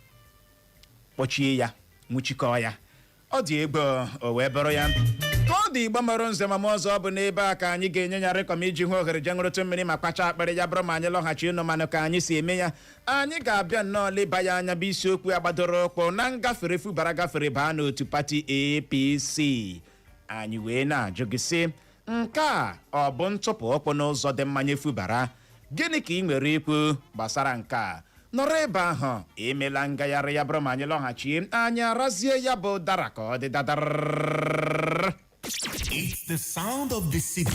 kpọchie ya, nwụchikọọ ya. Ọ dị ego. O wee bụrụ ya ka ọ dị. Igbo mụrụ nze ma ọzọ, ọ bụ n'ebe a ka anyị ga-enye ya rịkọm iji hụ ohere je ṅụrụtụ mmiri ma kpacha akpịrị. Ya bụrụ ma anyị lọghachi ụnụ, manụ ka anyị si eme ya, anyị ga-abịa nnọọ leba ya anya, bụ isiokwu ya gbadoro ụkwụ na ngafere Fubara gafere baa n'otu pati APC. Anyị wee na-ajụ gị sị, nke a ọ bụ ntụpụ ụkwụ n'ụzọ dị mmanye Fubara? Gịnị ka ị nwere ikwu gbasara nke a? Nọrọ ebe ahụ, emela ngagharị. Ya bụrụ ma anyị lọghachie, anyị arazie ya bụ dara ka ọ dị dadara. It's the sound of the city.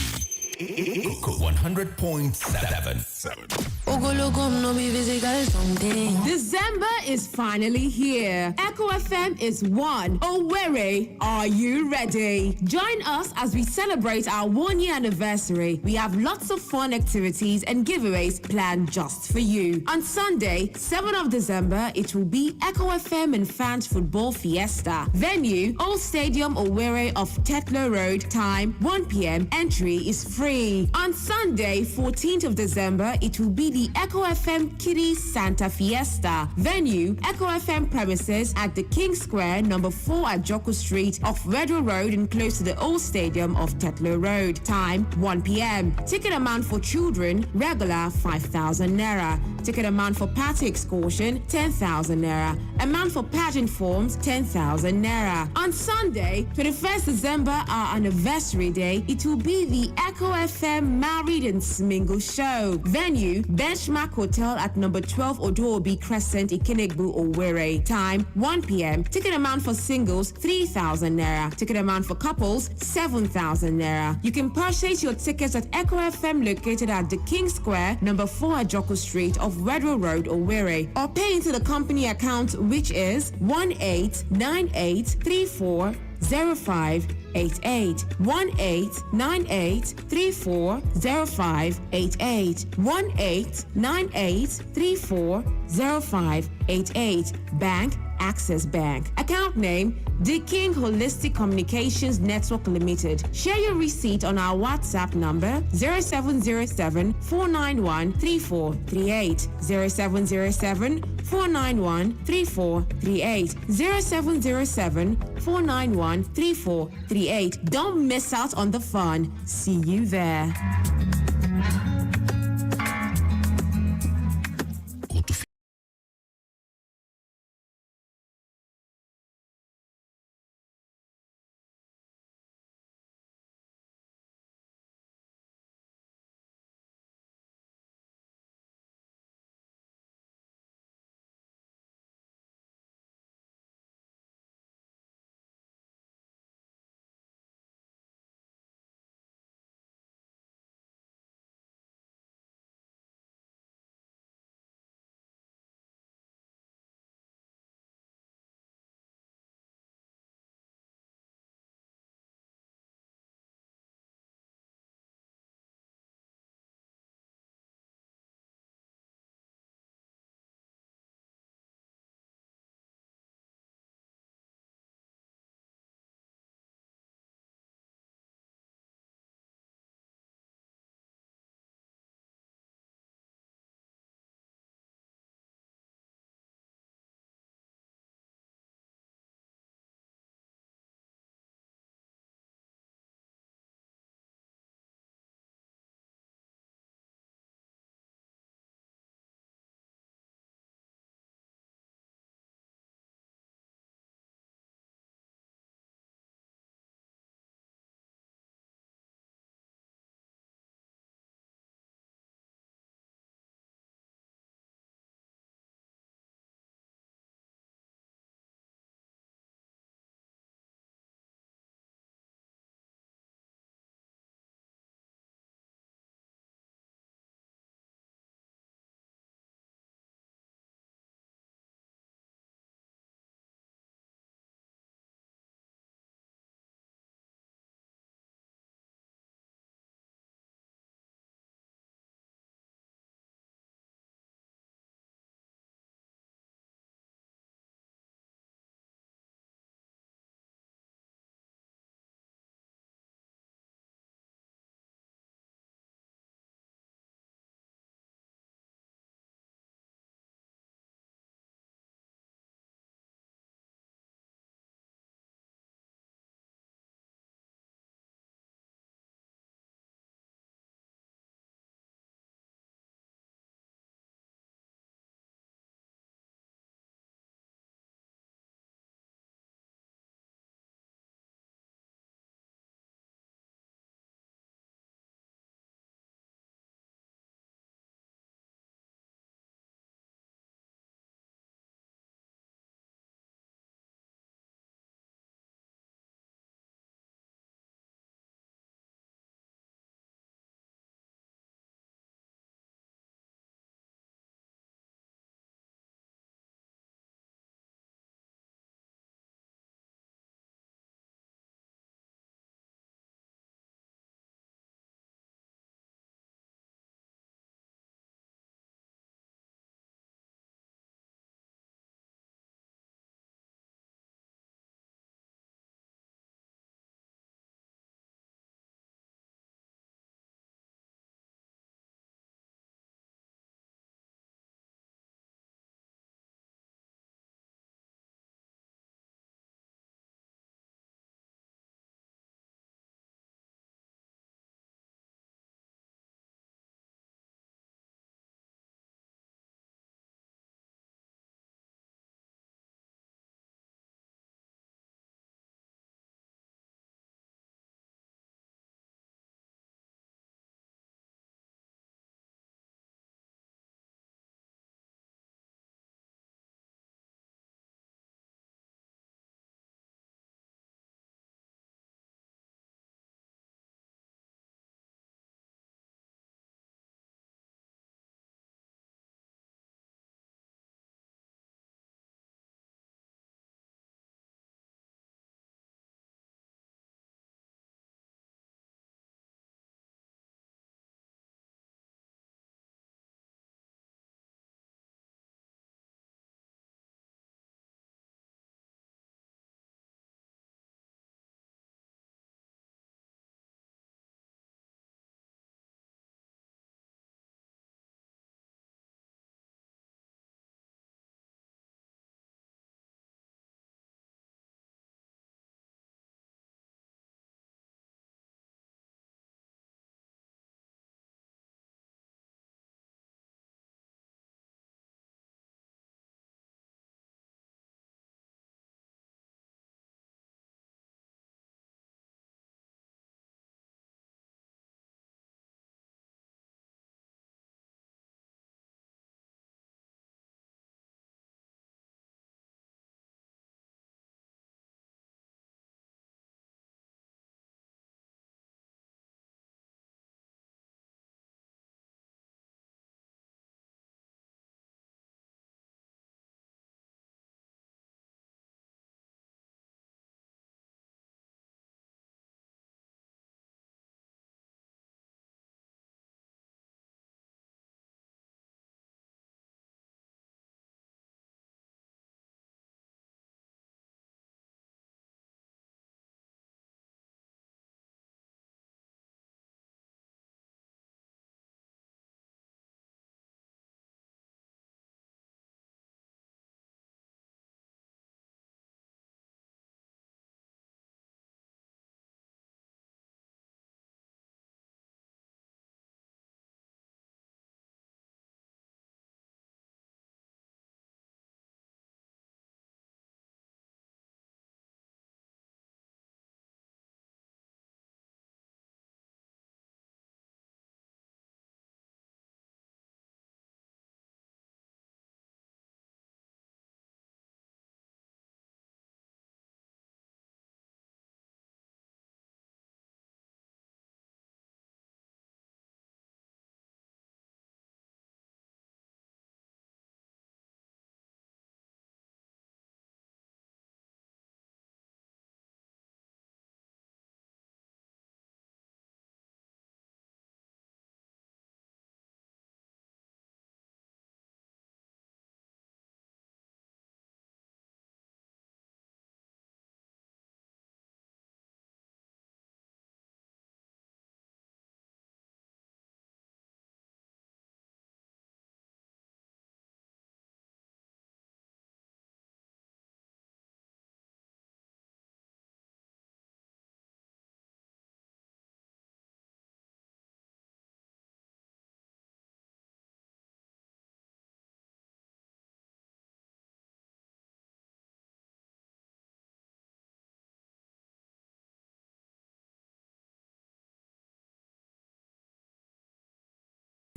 Echo 100.7. Ogologo m no be physical something. December is finally here. Echo FM is one. Owerri, are you ready? Join us as we celebrate our 1 year anniversary. We have lots of fun activities and giveaways planned just for you. On Sunday, 7th of December, it will be Echo FM and Fans Football Fiesta. Venue, Old Stadium Owerri off Tetlow Road. Time, 1 p.m. Entry is free. On Sunday, 14th of December, it will be the Echo FM Kitty Santa Fiesta. Venue, Echo FM premises at the King Square, number 4 at Joko Street, off Redhill Road and close to the old stadium of Tetlow Road. Time, 1 p.m. Ticket amount for children, regular 5,000 naira. Ticket amount for party excursion, 10,000 naira. Amount for pageant forms, 10,000 naira. On Sunday, 21st December, our anniversary day, it will be the Echo FM Married and Smingle Show. Venue, Benchmark Hotel at number 12 Odobi Crescent, Ikenegbu, Owerri. Time, 1 p.m. Ticket amount for singles, 3,000 naira. Ticket amount for couples, 7,000 naira. You can purchase your tickets at Echo FM located at the King Square, number 4 at Joko Street off Redhill Road, Owerri, or pay into the company account, which is 189834 0588 1898 340588 1898 340588. Bank, Access Bank. Account name, The King Holistic Communications Network Limited. Share your receipt on our WhatsApp number 0707 491 3438 0707 491 3438 0707 491 3438. Don't miss out on the fun. See you there.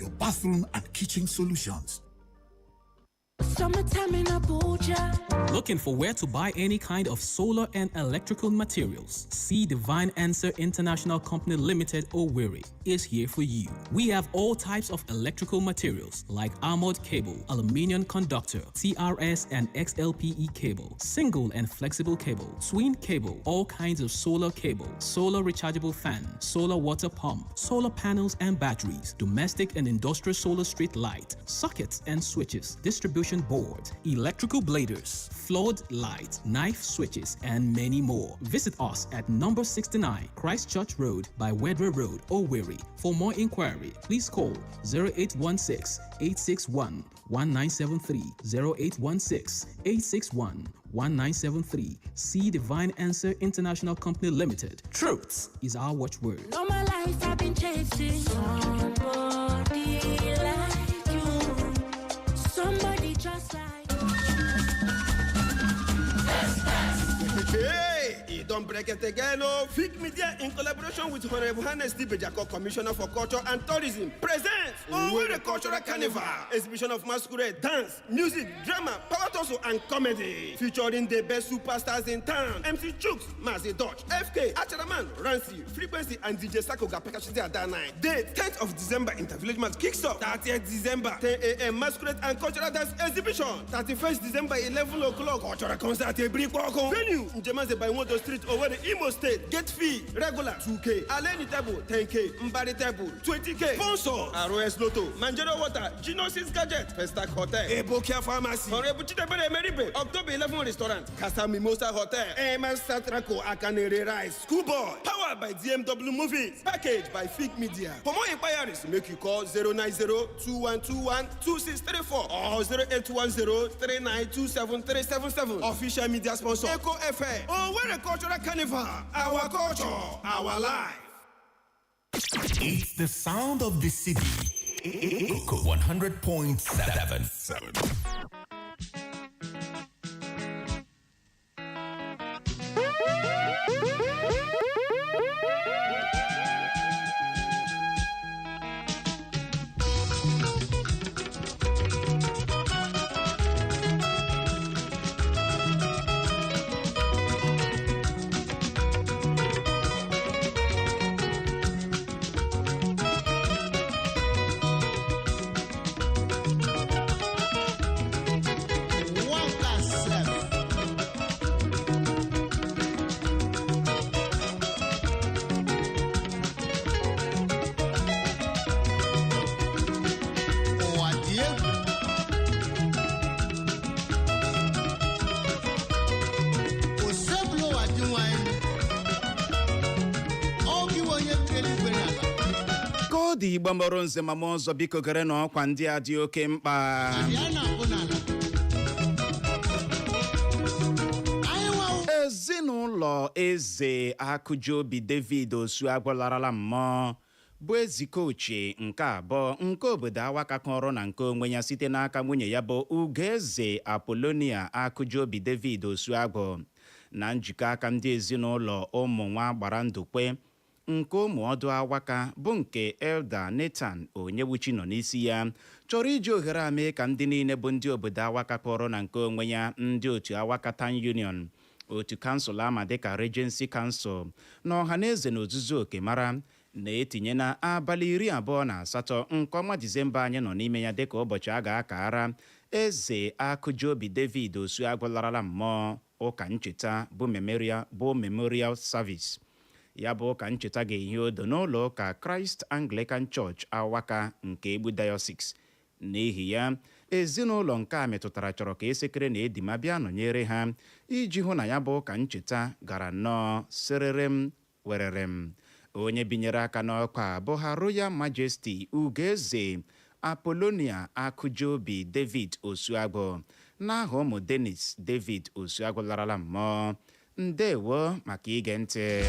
Your bathroom and kitchen solutions. Summertime in Abuja. Looking for where to buy any kind of solar and electrical materials? See Divine Answer International Company Limited Owerri is here for you. We have all types of electrical materials like armored cable, aluminium conductor, TRS and XLPE cable, single and flexible cable, twin cable, all kinds of solar cable, solar rechargeable fan, solar water pump, solar panels and batteries, domestic and industrial solar street light, sockets and switches, distribution board, electrical bladers, flood light, knife switches, and many more. Visit us at number 69 Christchurch Road by Wedra Road, Owerri. For more inquiry, please call 0816 861 1973, 0816 861 1973. See Divine Answer International Company Limited. Truth is our watchword. All my life I've been chasing somebody like you. Somebody just like Hey, e don break it again o. Fig Media in collaboration with Honorable Hannes Dibejako, Commissioner for Culture and Tourism, presents Owerri Cultural Carnival, exhibition of masquerade, dance, music, drama, power tussle and comedy, featuring the best superstars in town: MC Chooks, Mazi Dutch, FK, Acharaman, Rancy, Frequency and DJ Sako Gapekashidi at that night. Date 10th of December, Intervillage Match kicks off. 30th December, 10 a.m. Masquerade and Cultural Dance Exhibition. 31st December, 11 o'clock, Cultural Concert Ebrikoko. Venue, Njemaze by Wodo Street, Owerri, Imo State. Gate fee, regular 2K, Aleni Table 10K, Mbari Table 20K. Sponsors, ROS Lotto, Manjero Water, Genosis Gadget, Festac Hotel, Ebokia Pharmacy, Honorable Chidebere Meribe, October 11 Restaurant, Casa Mimosa Hotel, MS Satrako Akanere Rice, Schoolboy, powered by DMW Movies, packaged by Fig Media. For more inquiries, make you call 090 2121 2634 or 0810 3927 377. Official media sponsor, Echo FM. Owerri Cultural Carnival, our culture, our life. It's the sound of the city. Echo 100.7. Ụwa dị egwu. Osebụla ụwa dị nwanyị ọ gị onye kere eluigwe na ala. Ka ọ dị, Igbo mụrụ nze ma mụọ ọzọ, biko gere na ọkwa ndị a dị oke mkpa. Ya na-abụ n'ala anyị nwawo. Ezinụlọ eze Akụjiobi David Osuagwọlarala mmụọ, bụ ezikochie nke abụọ nke obodo Awaka, kọrọ na nke onwe ya site n'aka nwunye ya bụ Ugoeze Apolonia Akụjiobi David Osuagwọ, na njikọ aka ndị ezinụlọ ụmụ nwa gbara ndukwe nke ụmụ ọdụ Awaka, bụ nke Elder Nathan Onyewuchi nọ n'isi ya, chọrọ iji ohere a mee ka ndị niile bụ ndị obodo Awaka kpọrọ na nke onwe ya, ndị otu Awaka Town Union, otu kansụl ama dịka Regency Council na ọha na eze na ozuzu oke mara na-etinye na abalị 28 nke ọnwa Disemba anyị nọ n'ime ya dịka ụbọchị a ga-akara eze Akụjiobi David Osuagwụlarala mmụọ ụka ncheta bụ memorial service. Ya bụ ụka ncheta ga-ehi odo n'ụlọ ụka Christ Anglican Church, Awaka, nke Egbu Diocese. N'ihi ya, ezinụlọ nke a metụtara chọrọ ka esekere na edima bịa nọnyere ha iji hụ na ya bụ ụka ncheta gara nnọọ sịrịrị m werere m. Onye binyere aka n'ọkwa bụ ha Royal Majesty Ugoeze Apollonia Akụjiobi David Osuagwu, n'aha ụmụ Dennis David Osuagwu larala mmụọ. Ndewo maka ige ntị.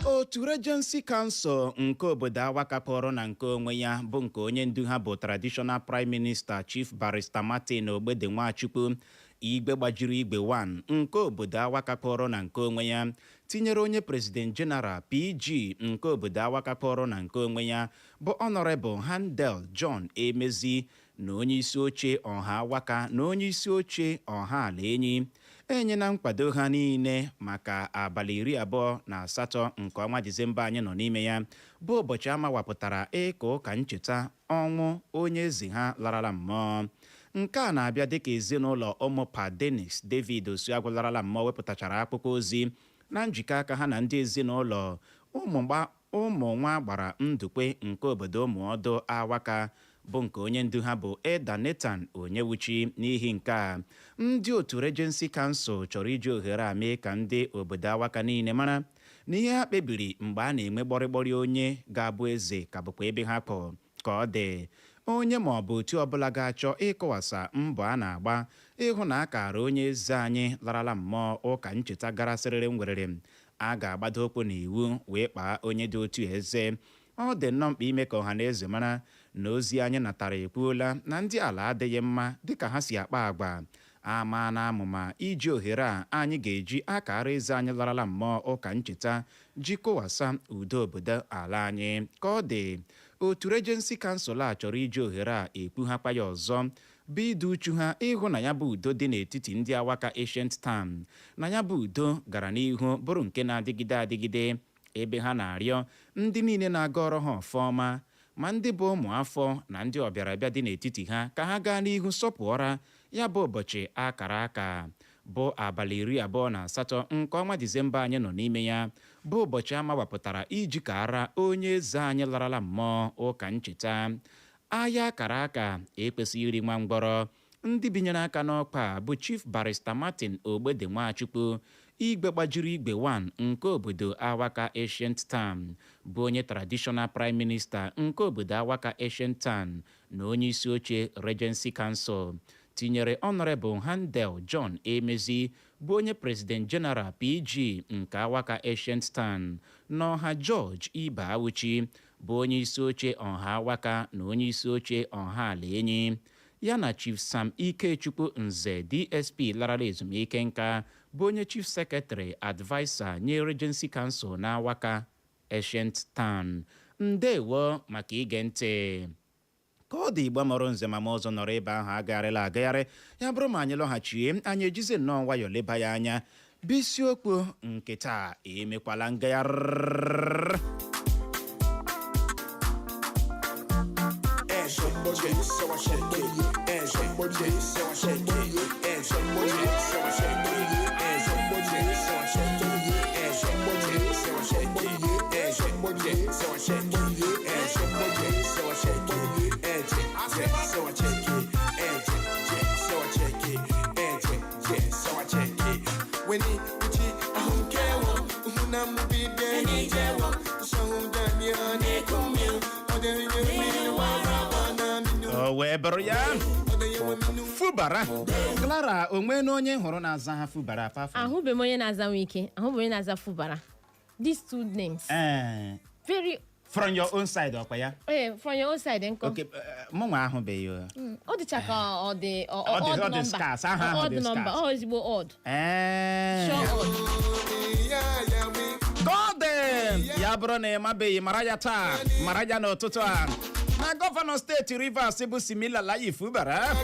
Otu Otu Regency Council nke obodo Awaka kpọrọ na nke onwe ya, bụ nke onye ndu ha bụ Traditional Prime Minister Chief Barrister Martin Ogbede Nwachukwu, Igwe Gbajiri Igwe 1 nke obodo Awaka kpọrọ na nke onwe ya, tinyere onye President General, PG, nke obodo Awaka kpọrọ na nke onwe ya, bụ Honorable Handel John Emezi, na onye isi oche ọha Awaka na onye isi oche ọha ala enyi, enyela nkwado ha niile maka abalị 28 nke ọnwa Disemba anyị nọ n'ime ya, bụ ụbọchị amawapụtara ịka ụka ncheta ọnwụ onye eze ha larala mmụọ. Nke a na-abịa dịka ezinụlọ ụmụpa Denis David Osuagwu larala mmụọ wepụtachara akwụkwọ ozi na njikọ aka ha na ndị ezinụlọ ụmụ nwa gbara ndukwe nke obodo Ụmụọdụ Awaka, bụ nke onye ndu ha bụ Eda Nathan Onyewuchi. N'ihi nke a, ndị otu Regency Council chọrọ iji ohere a mee ka ndị obodo Awaka niile mara na ihe ha kpebiri mgbe a na-enwe gbọrịgbọrị onye ga-abụ eze ka bụkwa ebe ha kwụ. Ka ọ dị, onye ma ọ bụ otu ọbụla ga-achọ ịkọwasa mbọ a na-agba ịhụ na akara onye eze anyị larala mmụọ ụka ncheta gara sịrịrị ngwerere, a ga-agbado ụkwụ n'iwu wee kpaa onye dị otu eze. Ọ dị nnọọ mkpa ime ka ọha na eze mara na ozi anyị natara ekwuola na ndị ala adịghị mma dịka ha si akpa agwa ama na amụma iji ohere a anyị ga-eji akara eze anyị larala mmụọ ụka ncheta ji kụwasa udo obodo ala anyị. Ka ọ dị, otu Regency Council a chọrọ iji ohere a ekwughakwa ya ọzọ, bụ ịdị uchu ha ịhụ na ya bụ udo dị n'etiti ndị Awaka Ancient Town, na ya bụ udo gara n'ihu bụrụ nke na-adịgide adịgide, ebe ha na-arịọ ndị niile na-aga ọrụ ha ọfọma, ma ndị bụ ụmụ afọ na ndị ọbịarabịa dị n'etiti ha, ka ha gaa n'ihu sọpụọra ya bụ ụbọchị akara aka, bụ abalị 28 nke ọnwa Disemba anyị nọ n'ime ya, bụ ụbọchị a mawapụtara iji kaara onye eze anyị larala mmụọ ụka ncheta. Ahịa akara aka ekwesịghị iri nwa mgbọrọ. Ndị binyere aka n'ọkwa a bụ Chief Barrister Martin Ogbede Nwachukwu, Igwe Gbajiri Igwe 1 nke obodo Awaka Ancient Town, bụ onye Traditional Prime Minister nke obodo Awaka Ancient Town na onye isi oche Regency Council, tinyere Honorable Handel John Emezi, bụ onye President General, PG, nke Awaka Ancient Town, na ọha George Ibe Awuchi, bụ onye isi oche ọha Awaka na onye isi oche ọha ala enyi, ya na Chief Sam Ikechukwu Nze, DSP larala ezumike nka, bụ onye Chief Secretary Adviser nye Regency Council na Awaka Ancient Town. Ndewo maka ige ntị. Ka ọ dị, Igbo mụrụ nze ma ọzọ nọrọ ebe ahụ agagharịla agagharị. Ya bụrụ ma anyị lọghachie, anyị ejizi nnọọ nwayọọ leba ya anya, bụ isiokwu nke taa: emekwala ngagharị. Somebody, so I shake it. And somebody, so I shake it. And somebody, so I shake it. And somebody, so I shake it. And somebody, so I shake it. And somebody, so I shake it. And somebody, so I shake it. And yeah, so I shake it. And yeah, so I shake it. And yeah, so I shake it. When he, uchi, ahunkewo, uhuna mubide, nijewo, O wee bụrụ ya, Fubara Clara, onwe na onye hụrụ na-aza ha Fubara apart from Ahụbeghị m onye na-aza Nwike, ahụbeghị onye na-aza Fubara, these two names. Very From your own side, ọkwa ya? Eh, from your own side nkọ? Okay, mụ nwa ahụbeghị o. Ọ dịcha ka ọ dị Ọ dị odd number. scarce, aha ahụ Odd dị number. scarce. Ọ ezigbo odd. Sure odd. Ka ọ dị, ya bụrụ na ị mabeghị, mara ya taa, mara ya n'ụtụtụ a, na gọvanọ steeti Rivers bụ Siminalayi Fubara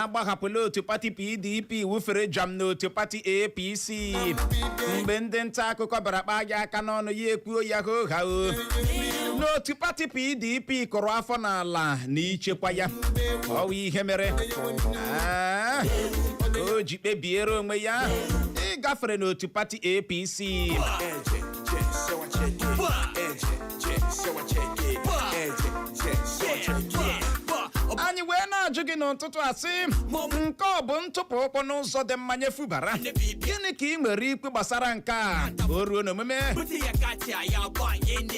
agbahapụla otu pati PDP, wufere jam n'otu pati APC. Mgbe ndị nta akụkọ bịara kpaa ya aka n'ọnụ, ya ekwuo ya hoo ha o n'otu pati PDP kụrụ afọ n'ala na ichekwa ya. Ọwụ ihe mere o ji kpebiere onwe ya ịgafere n'otu pati APC. So I check it. So I check it. So I check it. Anyị wee na-ajụ gị n'ụtụtụ a sị, nke ọ bụ ntụpụ ụkwụ n'ụzọ dị mma nye Fubara? Gịnị ka ị nwere ikwu gbasara nke a? O ruo n'omume,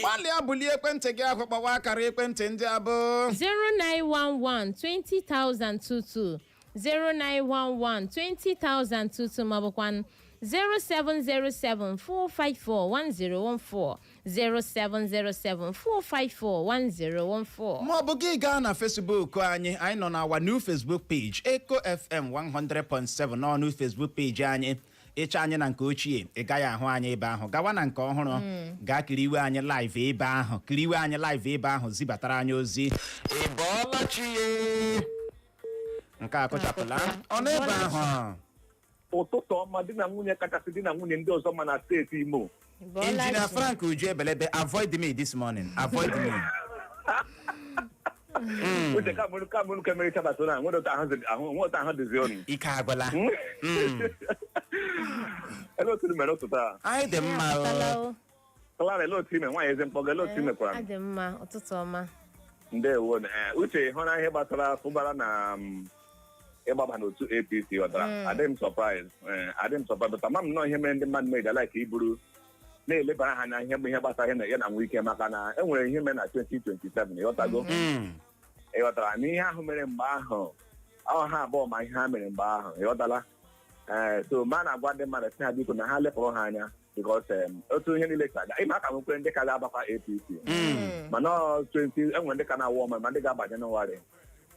gbalịa bulie ekwentị gị ahụ, kpọwa akara ekwentị ndị a bụ 0911 20022, 0911 20022, maọbụkwa 0707 454 1014. 0707 454 1014. Ma ọ bụ gị gaa na Facebook anyị. Anyị nọ na our new Facebook page, Eco FM 100.7. N'ọnụ Facebook page anyị, ịchọ anyị na nke ochie, ị gaghị ahụ anyị ebe ahụ. Gawa na nke ọhụrụ, gaa kiriwe anyị live ebe ahụ, kiriwe anyị live ebe ahụ, zibatara anyị ozi. Ị bọọla chi ye? Nke a kụchapụla ọ n'ebe ahụ. Ụtụtụ ọma, di na nwunye kachasị di na nwunye ndị ọzọ ma na steeti Imo. Injinia Frank Uju Ebelebe, avoid me this morning, avoid me. Uche, kamụrụ kamụrụ ka mere chabata na nwere otu ahụ nwere otu ahụ dịzi ọnụ. Ike agwụla. Ele otu mere ụtụtụ a? Anyị dị mma o. Clara, ele otu ime nwaanyị eze mkpọga, ele otu imekwara? Adị mma, ụtụtụ ọma. Ndewo. Uche, hụ na ihe gbasara Fubara na ịgbaba n'otu APC ghọtara, adịghị m surprise, adịghị m surprise, but ama m nnọọ ihe mere ndị mmadụ meji like iburu na-elebara ha anya ihe bụ ihe gbasara ya na Wike, maka na e nwere ihe mere na 2027, ịghọtago? Ịghọtara na ihe ahụ mere mgbe ahụ, ọ ha abụọ ma ihe ha mere mgbe ahụ, ịghọtala? Ee, so ma na-agwa ndị mmadụ sị ha biko na ha lepụrụ ha anya, because otu ihe niile ka aga ịma aka nwekwere ndị ka ga-agbakwa APC, mana ọ 20 enwere ndị ka na-awụ ọma ma ndị ga-aba Jenụwarị,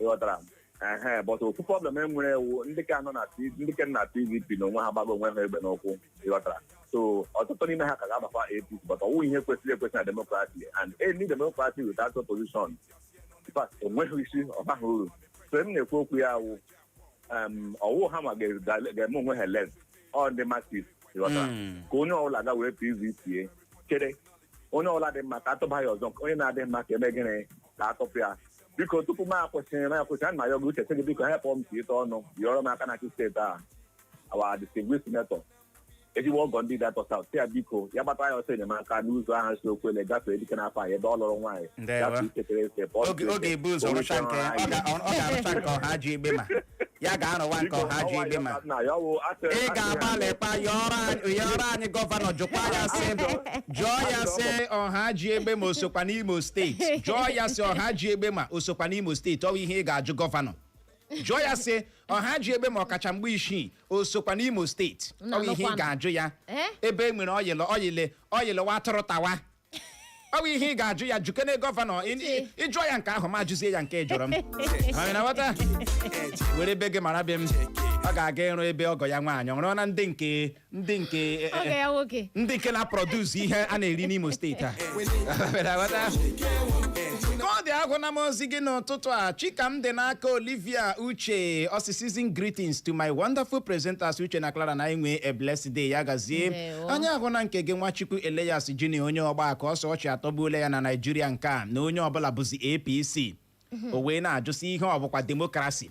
ịghọtara? Ehe, but ofu problem e nwere ewu ndị ka nọ na ndị ka nọ na PDP na onwe ha gbago onwe ha egbe n'ụkwụ, ịghọtara? So ọtụtụ n'ime ha ka ga-agbakwa APC, but ọwụ ihe kwesịrị ekwesị na democracy, and any democracy without opposition, in fact, onweghị isi, ọ baghị uru. So m na-ekwu okwu ya wụ ọwụ ha ma ga-eme onwe ha elect, ọ ndị masses, ịghọtara? Ka onye ọbụla ga were PVC chere onye ọbụla dị mma ka atụba ya ọzọ, onye na-adị mma ka eme gịnị, ka atụpụ ya. Biko, tupu m akwụsị m akwụsị, ana m ayọ gị, Uche, sị gị biko hepụ m ite ọnụ yọrọ m aka na achị steeti a, our distinguished senator, ezigbo ọgọ ndị Delta South, sị ya biko ya gbata ya ọsọ enyemaka n'ụzọ ahụ si Okwele gafee dike n'afọ anyị ebe ọ lụrụ nwaanyị. Ndewo. Gafee Ichetere Ese, pụọ Oge oge ebu ụzọ rụcha nke ya, ọ ga-arụcha nke ọha ji egbe, ma ya ga-arụwa nke ọha ji egbe, ma ị ga-agbalịkwa yọrọ anyị gọvanọ. Jụkwa ya sị, jụọ ya sị, ọha ji egbe ma o sokwa n'Imo Steeti? Jụọ ya sị, ọha ji egbe ma o sokwa n'Imo Steeti? Ọ bụ ihe ị ga-ajụ gọvanọ. Jụọ ya sị, ọha ji egbe ma ọkacha mgbe isii o sokwa n'Imo Steeti? Ọ bụ ihe ị ga-ajụ ya. Eh? Ebe e nwere ọyịlọ ọyịlị ọyịlị wa atụrụ tawa, ọ bụ ihe ị ga-ajụ ya. Jukene gọvanọ. Ịjụọ ya nke ahụ, ma jụzie ya nke ị jụrụ m. Anyị na-aghọta? Were ebe gị mara be m, ọ ga-aga ịrụ ebe ọgọ ya nwaanyị ọ rụọ na ndị nke Oge ya nwoke. Ndị nke na-produce ihe a na-eri n'Imo Steeti a. Ka ọ dị, agwụna m ozi gị n'ụtụtụ a. Chikam dị n'aka Olivia Uche ọsị, "Season greetings to my wonderful presenters Uche na Clara, na anyị nwee a blessed day." Ya gazie. Ndewo. Anyị ahụna nke gị, Nwachukwu Elias Junior, onye ọgba ka ọsọ ọchị atọgbuola ya na Naijiria nke a, na onye ọbụla bụzi APC, o wee na-ajụsị ihe ọ bụkwa democracy.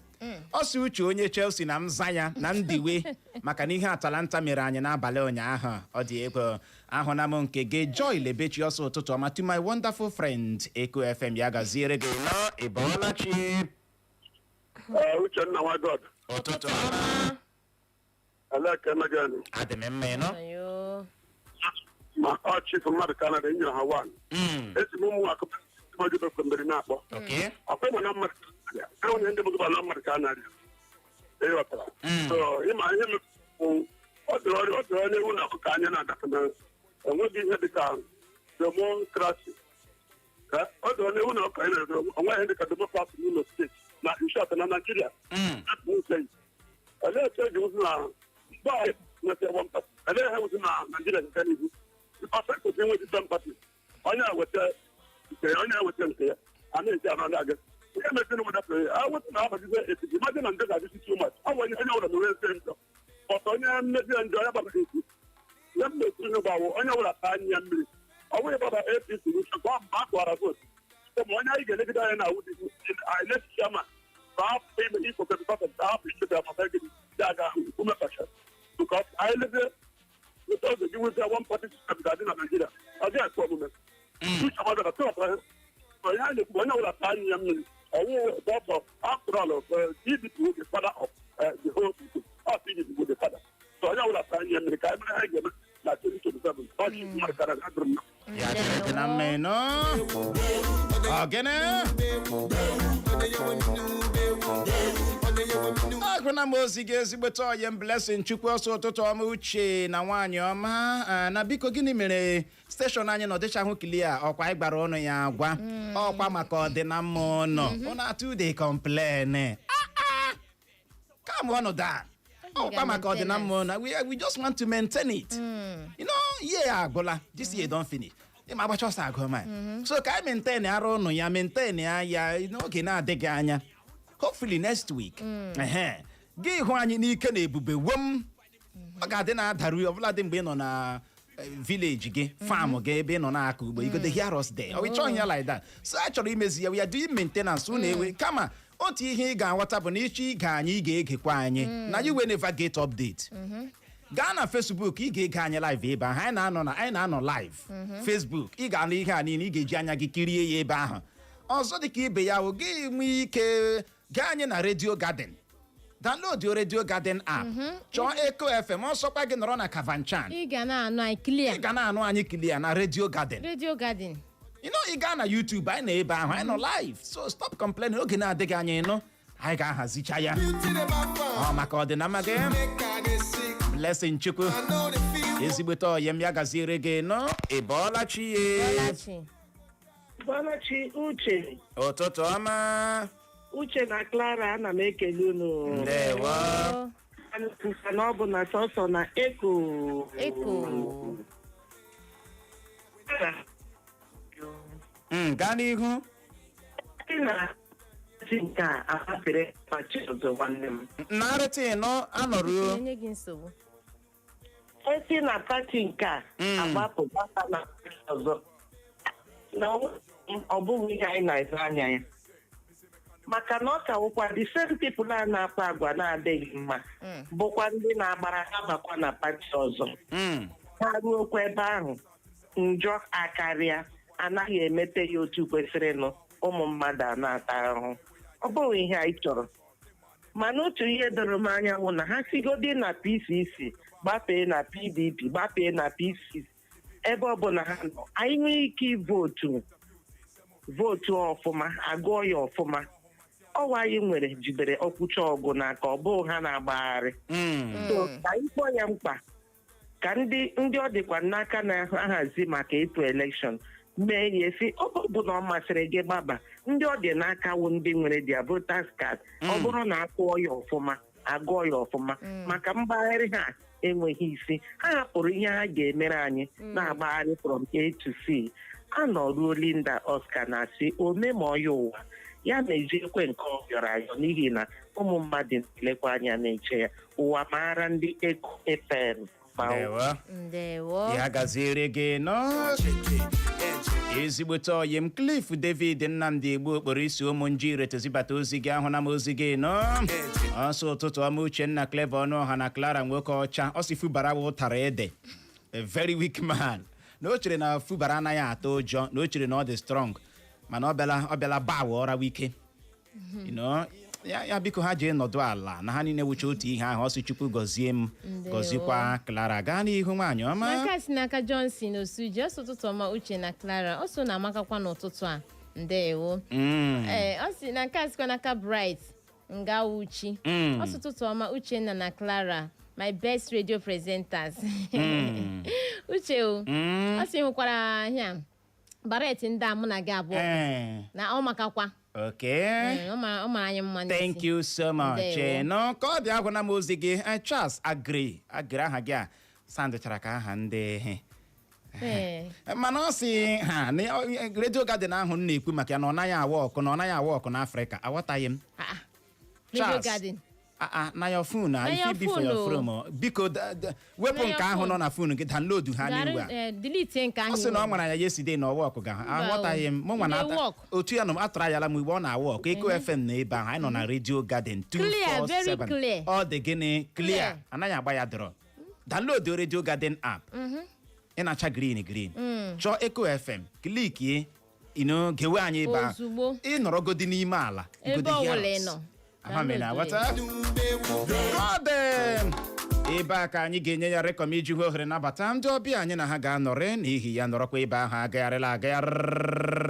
Ọ sị Uche, onye Chelsea na mza ya na ndiwe maka na ihe Atalanta mere anyị n'abalị ụnyaahụ, ọ dị egwu. Ahụna m nke gị, Joy Lebechi, ọsọ ụtụtụ ọma to my wonderful friend, Eko FM. Ya gaziere gị nọ. Ị bọọla chi? Uchenna nwa God. Ụtụtụ ọma. Eleke emegenu. Adị m mma, ịnọ? Ayo. Ma ọ chief mmadụ Kanada nyere ha wan. Esi m ụmụ akụkọ mmiri na-akpọ. Ọkwa ịma na mmadụ enwere ndị bụgba na mmadụ ka a na-arịa. Ịghọtara? So ịma ihe mepụ ọ dịrị ọrịa, ọ dịrị onye ewu na ọkụkọ anya na-agafe na enweghị ihe dịka democracy. Ọ dịrị onye ewu na ọkụkọ anya na onweghị ihe dịka democracy n'Imo Steeti, na in short, na Nigeria. Olee otu eji wụsị na mgbe anyị nweta one party, olee ihe wụsị na Nigeria nke n'ihu ọsọ kwesịrị inwe different party, onye a weta nke ya, onye a weta nke ya, a na-eji anọ na-aga ihe meziri obodo a weta na abagize etiti maji na njọ ga-adịsi too much. Ọ bụ onye onye ọbụla mere nse njọ ọtọ, onye mmezi ya njọ ya gbabara esi ihe m na-ekwu ihe gbawo onye ọbụla taa anya ya mmiri. Ọ bụghị gbaba APC n'uche ka ọ mgbe a kụwara vootu, ma onye anyị ga-elegide anya na awụ dị INEC chairman ka hapụ ime ikpoke because of hapụ ichepe amata gịnị ya ga ume kacha, because anyị lezie ụtọ oge gị nwezi one party system ga-adị na Nigeria, ọ gaghị ekwe omume. Uche ọgbadara tụrọtara onye anyị na-ekwu, onye ọbụla taa anya ya mmiri. Ọwụ dọtọ, after all, PDP bụ the father of the whole people. Ọ PDP bụ the father, so onye ọbụla taa anya ya mmiri ka anyị mara anyị ga-eme na 2027. Ọchị mmadụ kara adụrụ m. Ya dịrị gị na mma, ịnọ? Ogene. Agụna m ozi gị, ezigbote oyi m Blessing Chukwu. Ọsọ ụtụtụ ọma, Uche na nwaanyị ọma. Na biko, gịnị mere station anyị nọ dịchahụ clear? Ọkwa anyị gbara ọnụ ya agwa ọkwa maka ọdịnamma ụnọ ụnụ atụ dey complain. Come on down. Ọkwa maka ọdịnamma ụnọ, we just want to maintain it. Year agwụla, this year don finish. Ịma agbacha ọsọ agụ ma so ka anyị maintain arụ ụnụ ya, maintain ya ya n'oge na-adịghị anya, hopefully next week. Ehe, gị hụ anyị n'ike na ebube wom. Ọ ga-adị na-adaru ọbụla dị mgbe ị nọ na village gị, farm gị, ebe ị nọ na-akọ ugbo, you go dey hear us there. Ọ chọghị ya like that, so a chọrọ imezi ya. We are doing maintenance. Unu ewe kama otu ihe ị ga-aghọta bụ na ịchọ ige anyị, ị ga-egekwa anyị na you will never get update. Gaa na Facebook, ị ga-ege anyị live ebe ahụ. Anyị na-anọ live Facebook. Ị ga-anụ ihe a niile, ị ga-eji anya gị kirie ya ebe ahụ. Ọzọ dị ka ibe ya wụ, gị nwee ike gaa anyị na Radio Garden. Download Radio Garden app, chọọ Echo FM. Ọsọkwa gị nọrọ na Kafanchan, ị ga na-anụ anyị clear. Ị ga na-anụ anyị clear na Radio Garden. Radio Garden. Ị gaa na YouTube, anyị nọ ebe ahụ, anyị nọ live. So stop complaining. Oge na-adịghị anya, ịnụ anyị ga-ahazicha ya. Ọ maka ọdịnama gị. Blessing Chukwu, ezigbote ọyem, ya gaziere gị. Nọ, ị bọọla chi ye? Bọlachi. Bọlachi, Uche. Ụtụtụ ọma. Uche na Clara, ana m ekele unu. Ndewo. Na ọ bụ na sọsọ na Eko. Eko. Gaa n'ihu. Sị na si nke a ahapụrụ party ọzọ, nwanne m. Narịta ịnọ anọruo. Enye gị nsogbu. Esi na party nke a agbapụ gbapa na party ọzọ, na ọ bụghị ihe anyị na-ele anya ya, maka na ọ ka wụkwa the same people a na-akpa agwa na-adịghị mma bụkwa ndị na-agbara ha bakwa na party ọzọ. Ha ruokwa ebe ahụ, njọ akarịa, anaghị emete ya otu kwesịrịnụ. Ụmụ mmadụ a na-ata ahụhụ. Ọ bụghị ihe anyị chọrọ. Mana otu ihe doro m anya wụ na ha sigodi na PCC gbafee na PDP, gbafee na PCC, ebe ọ bụla ha nọ, anyị nwee ike ivote, vote ọfụma, agụọ ya ọfụma. Ọwa anyị nwere jidere ọkwụcha ọgụ n'aka, ọ bụghị ha na-agbagharị. So ka anyị kpọọ ya mkpa ka ndị ọ dịkwa n'aka na-ahazi maka ịtụ election mee ya esi. Ọ bụ na ọ masịrị gị gbaba, ndị ọ dị n'aka wụ ndị nwere their voters card. Ọ bụrụ na akụọ ya ọfụma, agụọ ya ọfụma, maka mgbagharị ha enweghị isi. Ha hapụrụ ihe ha ga-emere anyị na-agbagharị from A to C. Anọruo Linda Oscar na-asị ome ma ọya ụwa ya meziekwe nke ọ yọrọ ayọ, n'ihi na ụmụ mmadụ na-elekwa anya na-eche ya. Ụwa maara ndị Eko FM ma. Ndewo. Ndewo. Ya gaziere gị nọ, ezigbote oyi m Cliff David Nnamdi Egbu okporo isi ụmụ nji retezibata ozi gị. Ahụ na m ozi gị nọ. Ọsọ ụtụtụ ọma, Uchenna, Clever Ọnụọha na Clara nwoke ọcha. Ọ sị Fubara wụtara ede, a very weak man, na o chere na Fubara anaghị atụ ụjọ, na o chere na ọ dị strong, mana ọ bịala bawa ọra wike. Ya biko, ha jee nọdụ ala na ha niile wucha otu ihe ahụ. Ọ sị Chukwu gọzie m. Ndewo. Gọzikwa Clara. Gaa n'ihu, nwaanyị ọma. N'aka si n'aka Johnson Osuji. Ọsọ ụtụtụ ọma, Uche na Clara. Ọ so na amakakwa n'ụtụtụ a. Ndewo. Ee, ọ si na nke a sikwa n'aka Bright Ngawuchi. Ọsọ ụtụtụ ọma, Uchenna na Clara, my best radio presenters. Uche o, ọ sị hụkwara ihe baret ndị a mụ na gị abụọ na ọ makakwa. Ọ mara anyị mma n'isi. Thank you so much. Ndewo. Nọ ka ọ dị, agwụna m ozi gị. Charles Agri Agri, aha gị a sandụchara ka aha ndị mana ọ sị ha na Radio Garden ahụ m na-ekwu maka ya na ọ naghị awa ọkụ, na ọ naghị awa ọkụ n'Afrịka. Aghọtaghị m. Radio Charles. Garden. Ah, ah, na your phone na Na if your it be for phone your o. phone o. Biko wepụ Na nke your ahụ phone. nọ na phone gị, download ha n'igwe a. Delete nke ahụ. Ọ sị na ọ nwara ya yesterday na ọwa ọkụ ga. Mba o. Aghọtaghị m. Mụ nwa na Dey work. otu ya nọ m atụrụ ayala m igbe ọ na-awa ọkụ. Eko FM na ebe ahụ anyị nọ na Radio Garden Clear, very 247. clear. Ọ dị gịnị? Clear. Clear. Anaghị agba ya drọ. Download Radio Garden app. Ị na-acha green green. Chọọ Eko FM, clickie, gewe anyị ebe ahụ. Ozugbo. Ị nọrọgodi n'ime ala. Ebe Igodi ọbụla ị hear us. nọ. Amami na Download. aghọta. Ka ọ dị ebe a ka anyị ga-enye ya rekọm iji hụ ohere nabata ndị ọbịa anyị na ha ga-anọrị. N'ihi ya, nọrọkwa ebe ahụ, agagharịla agagharị.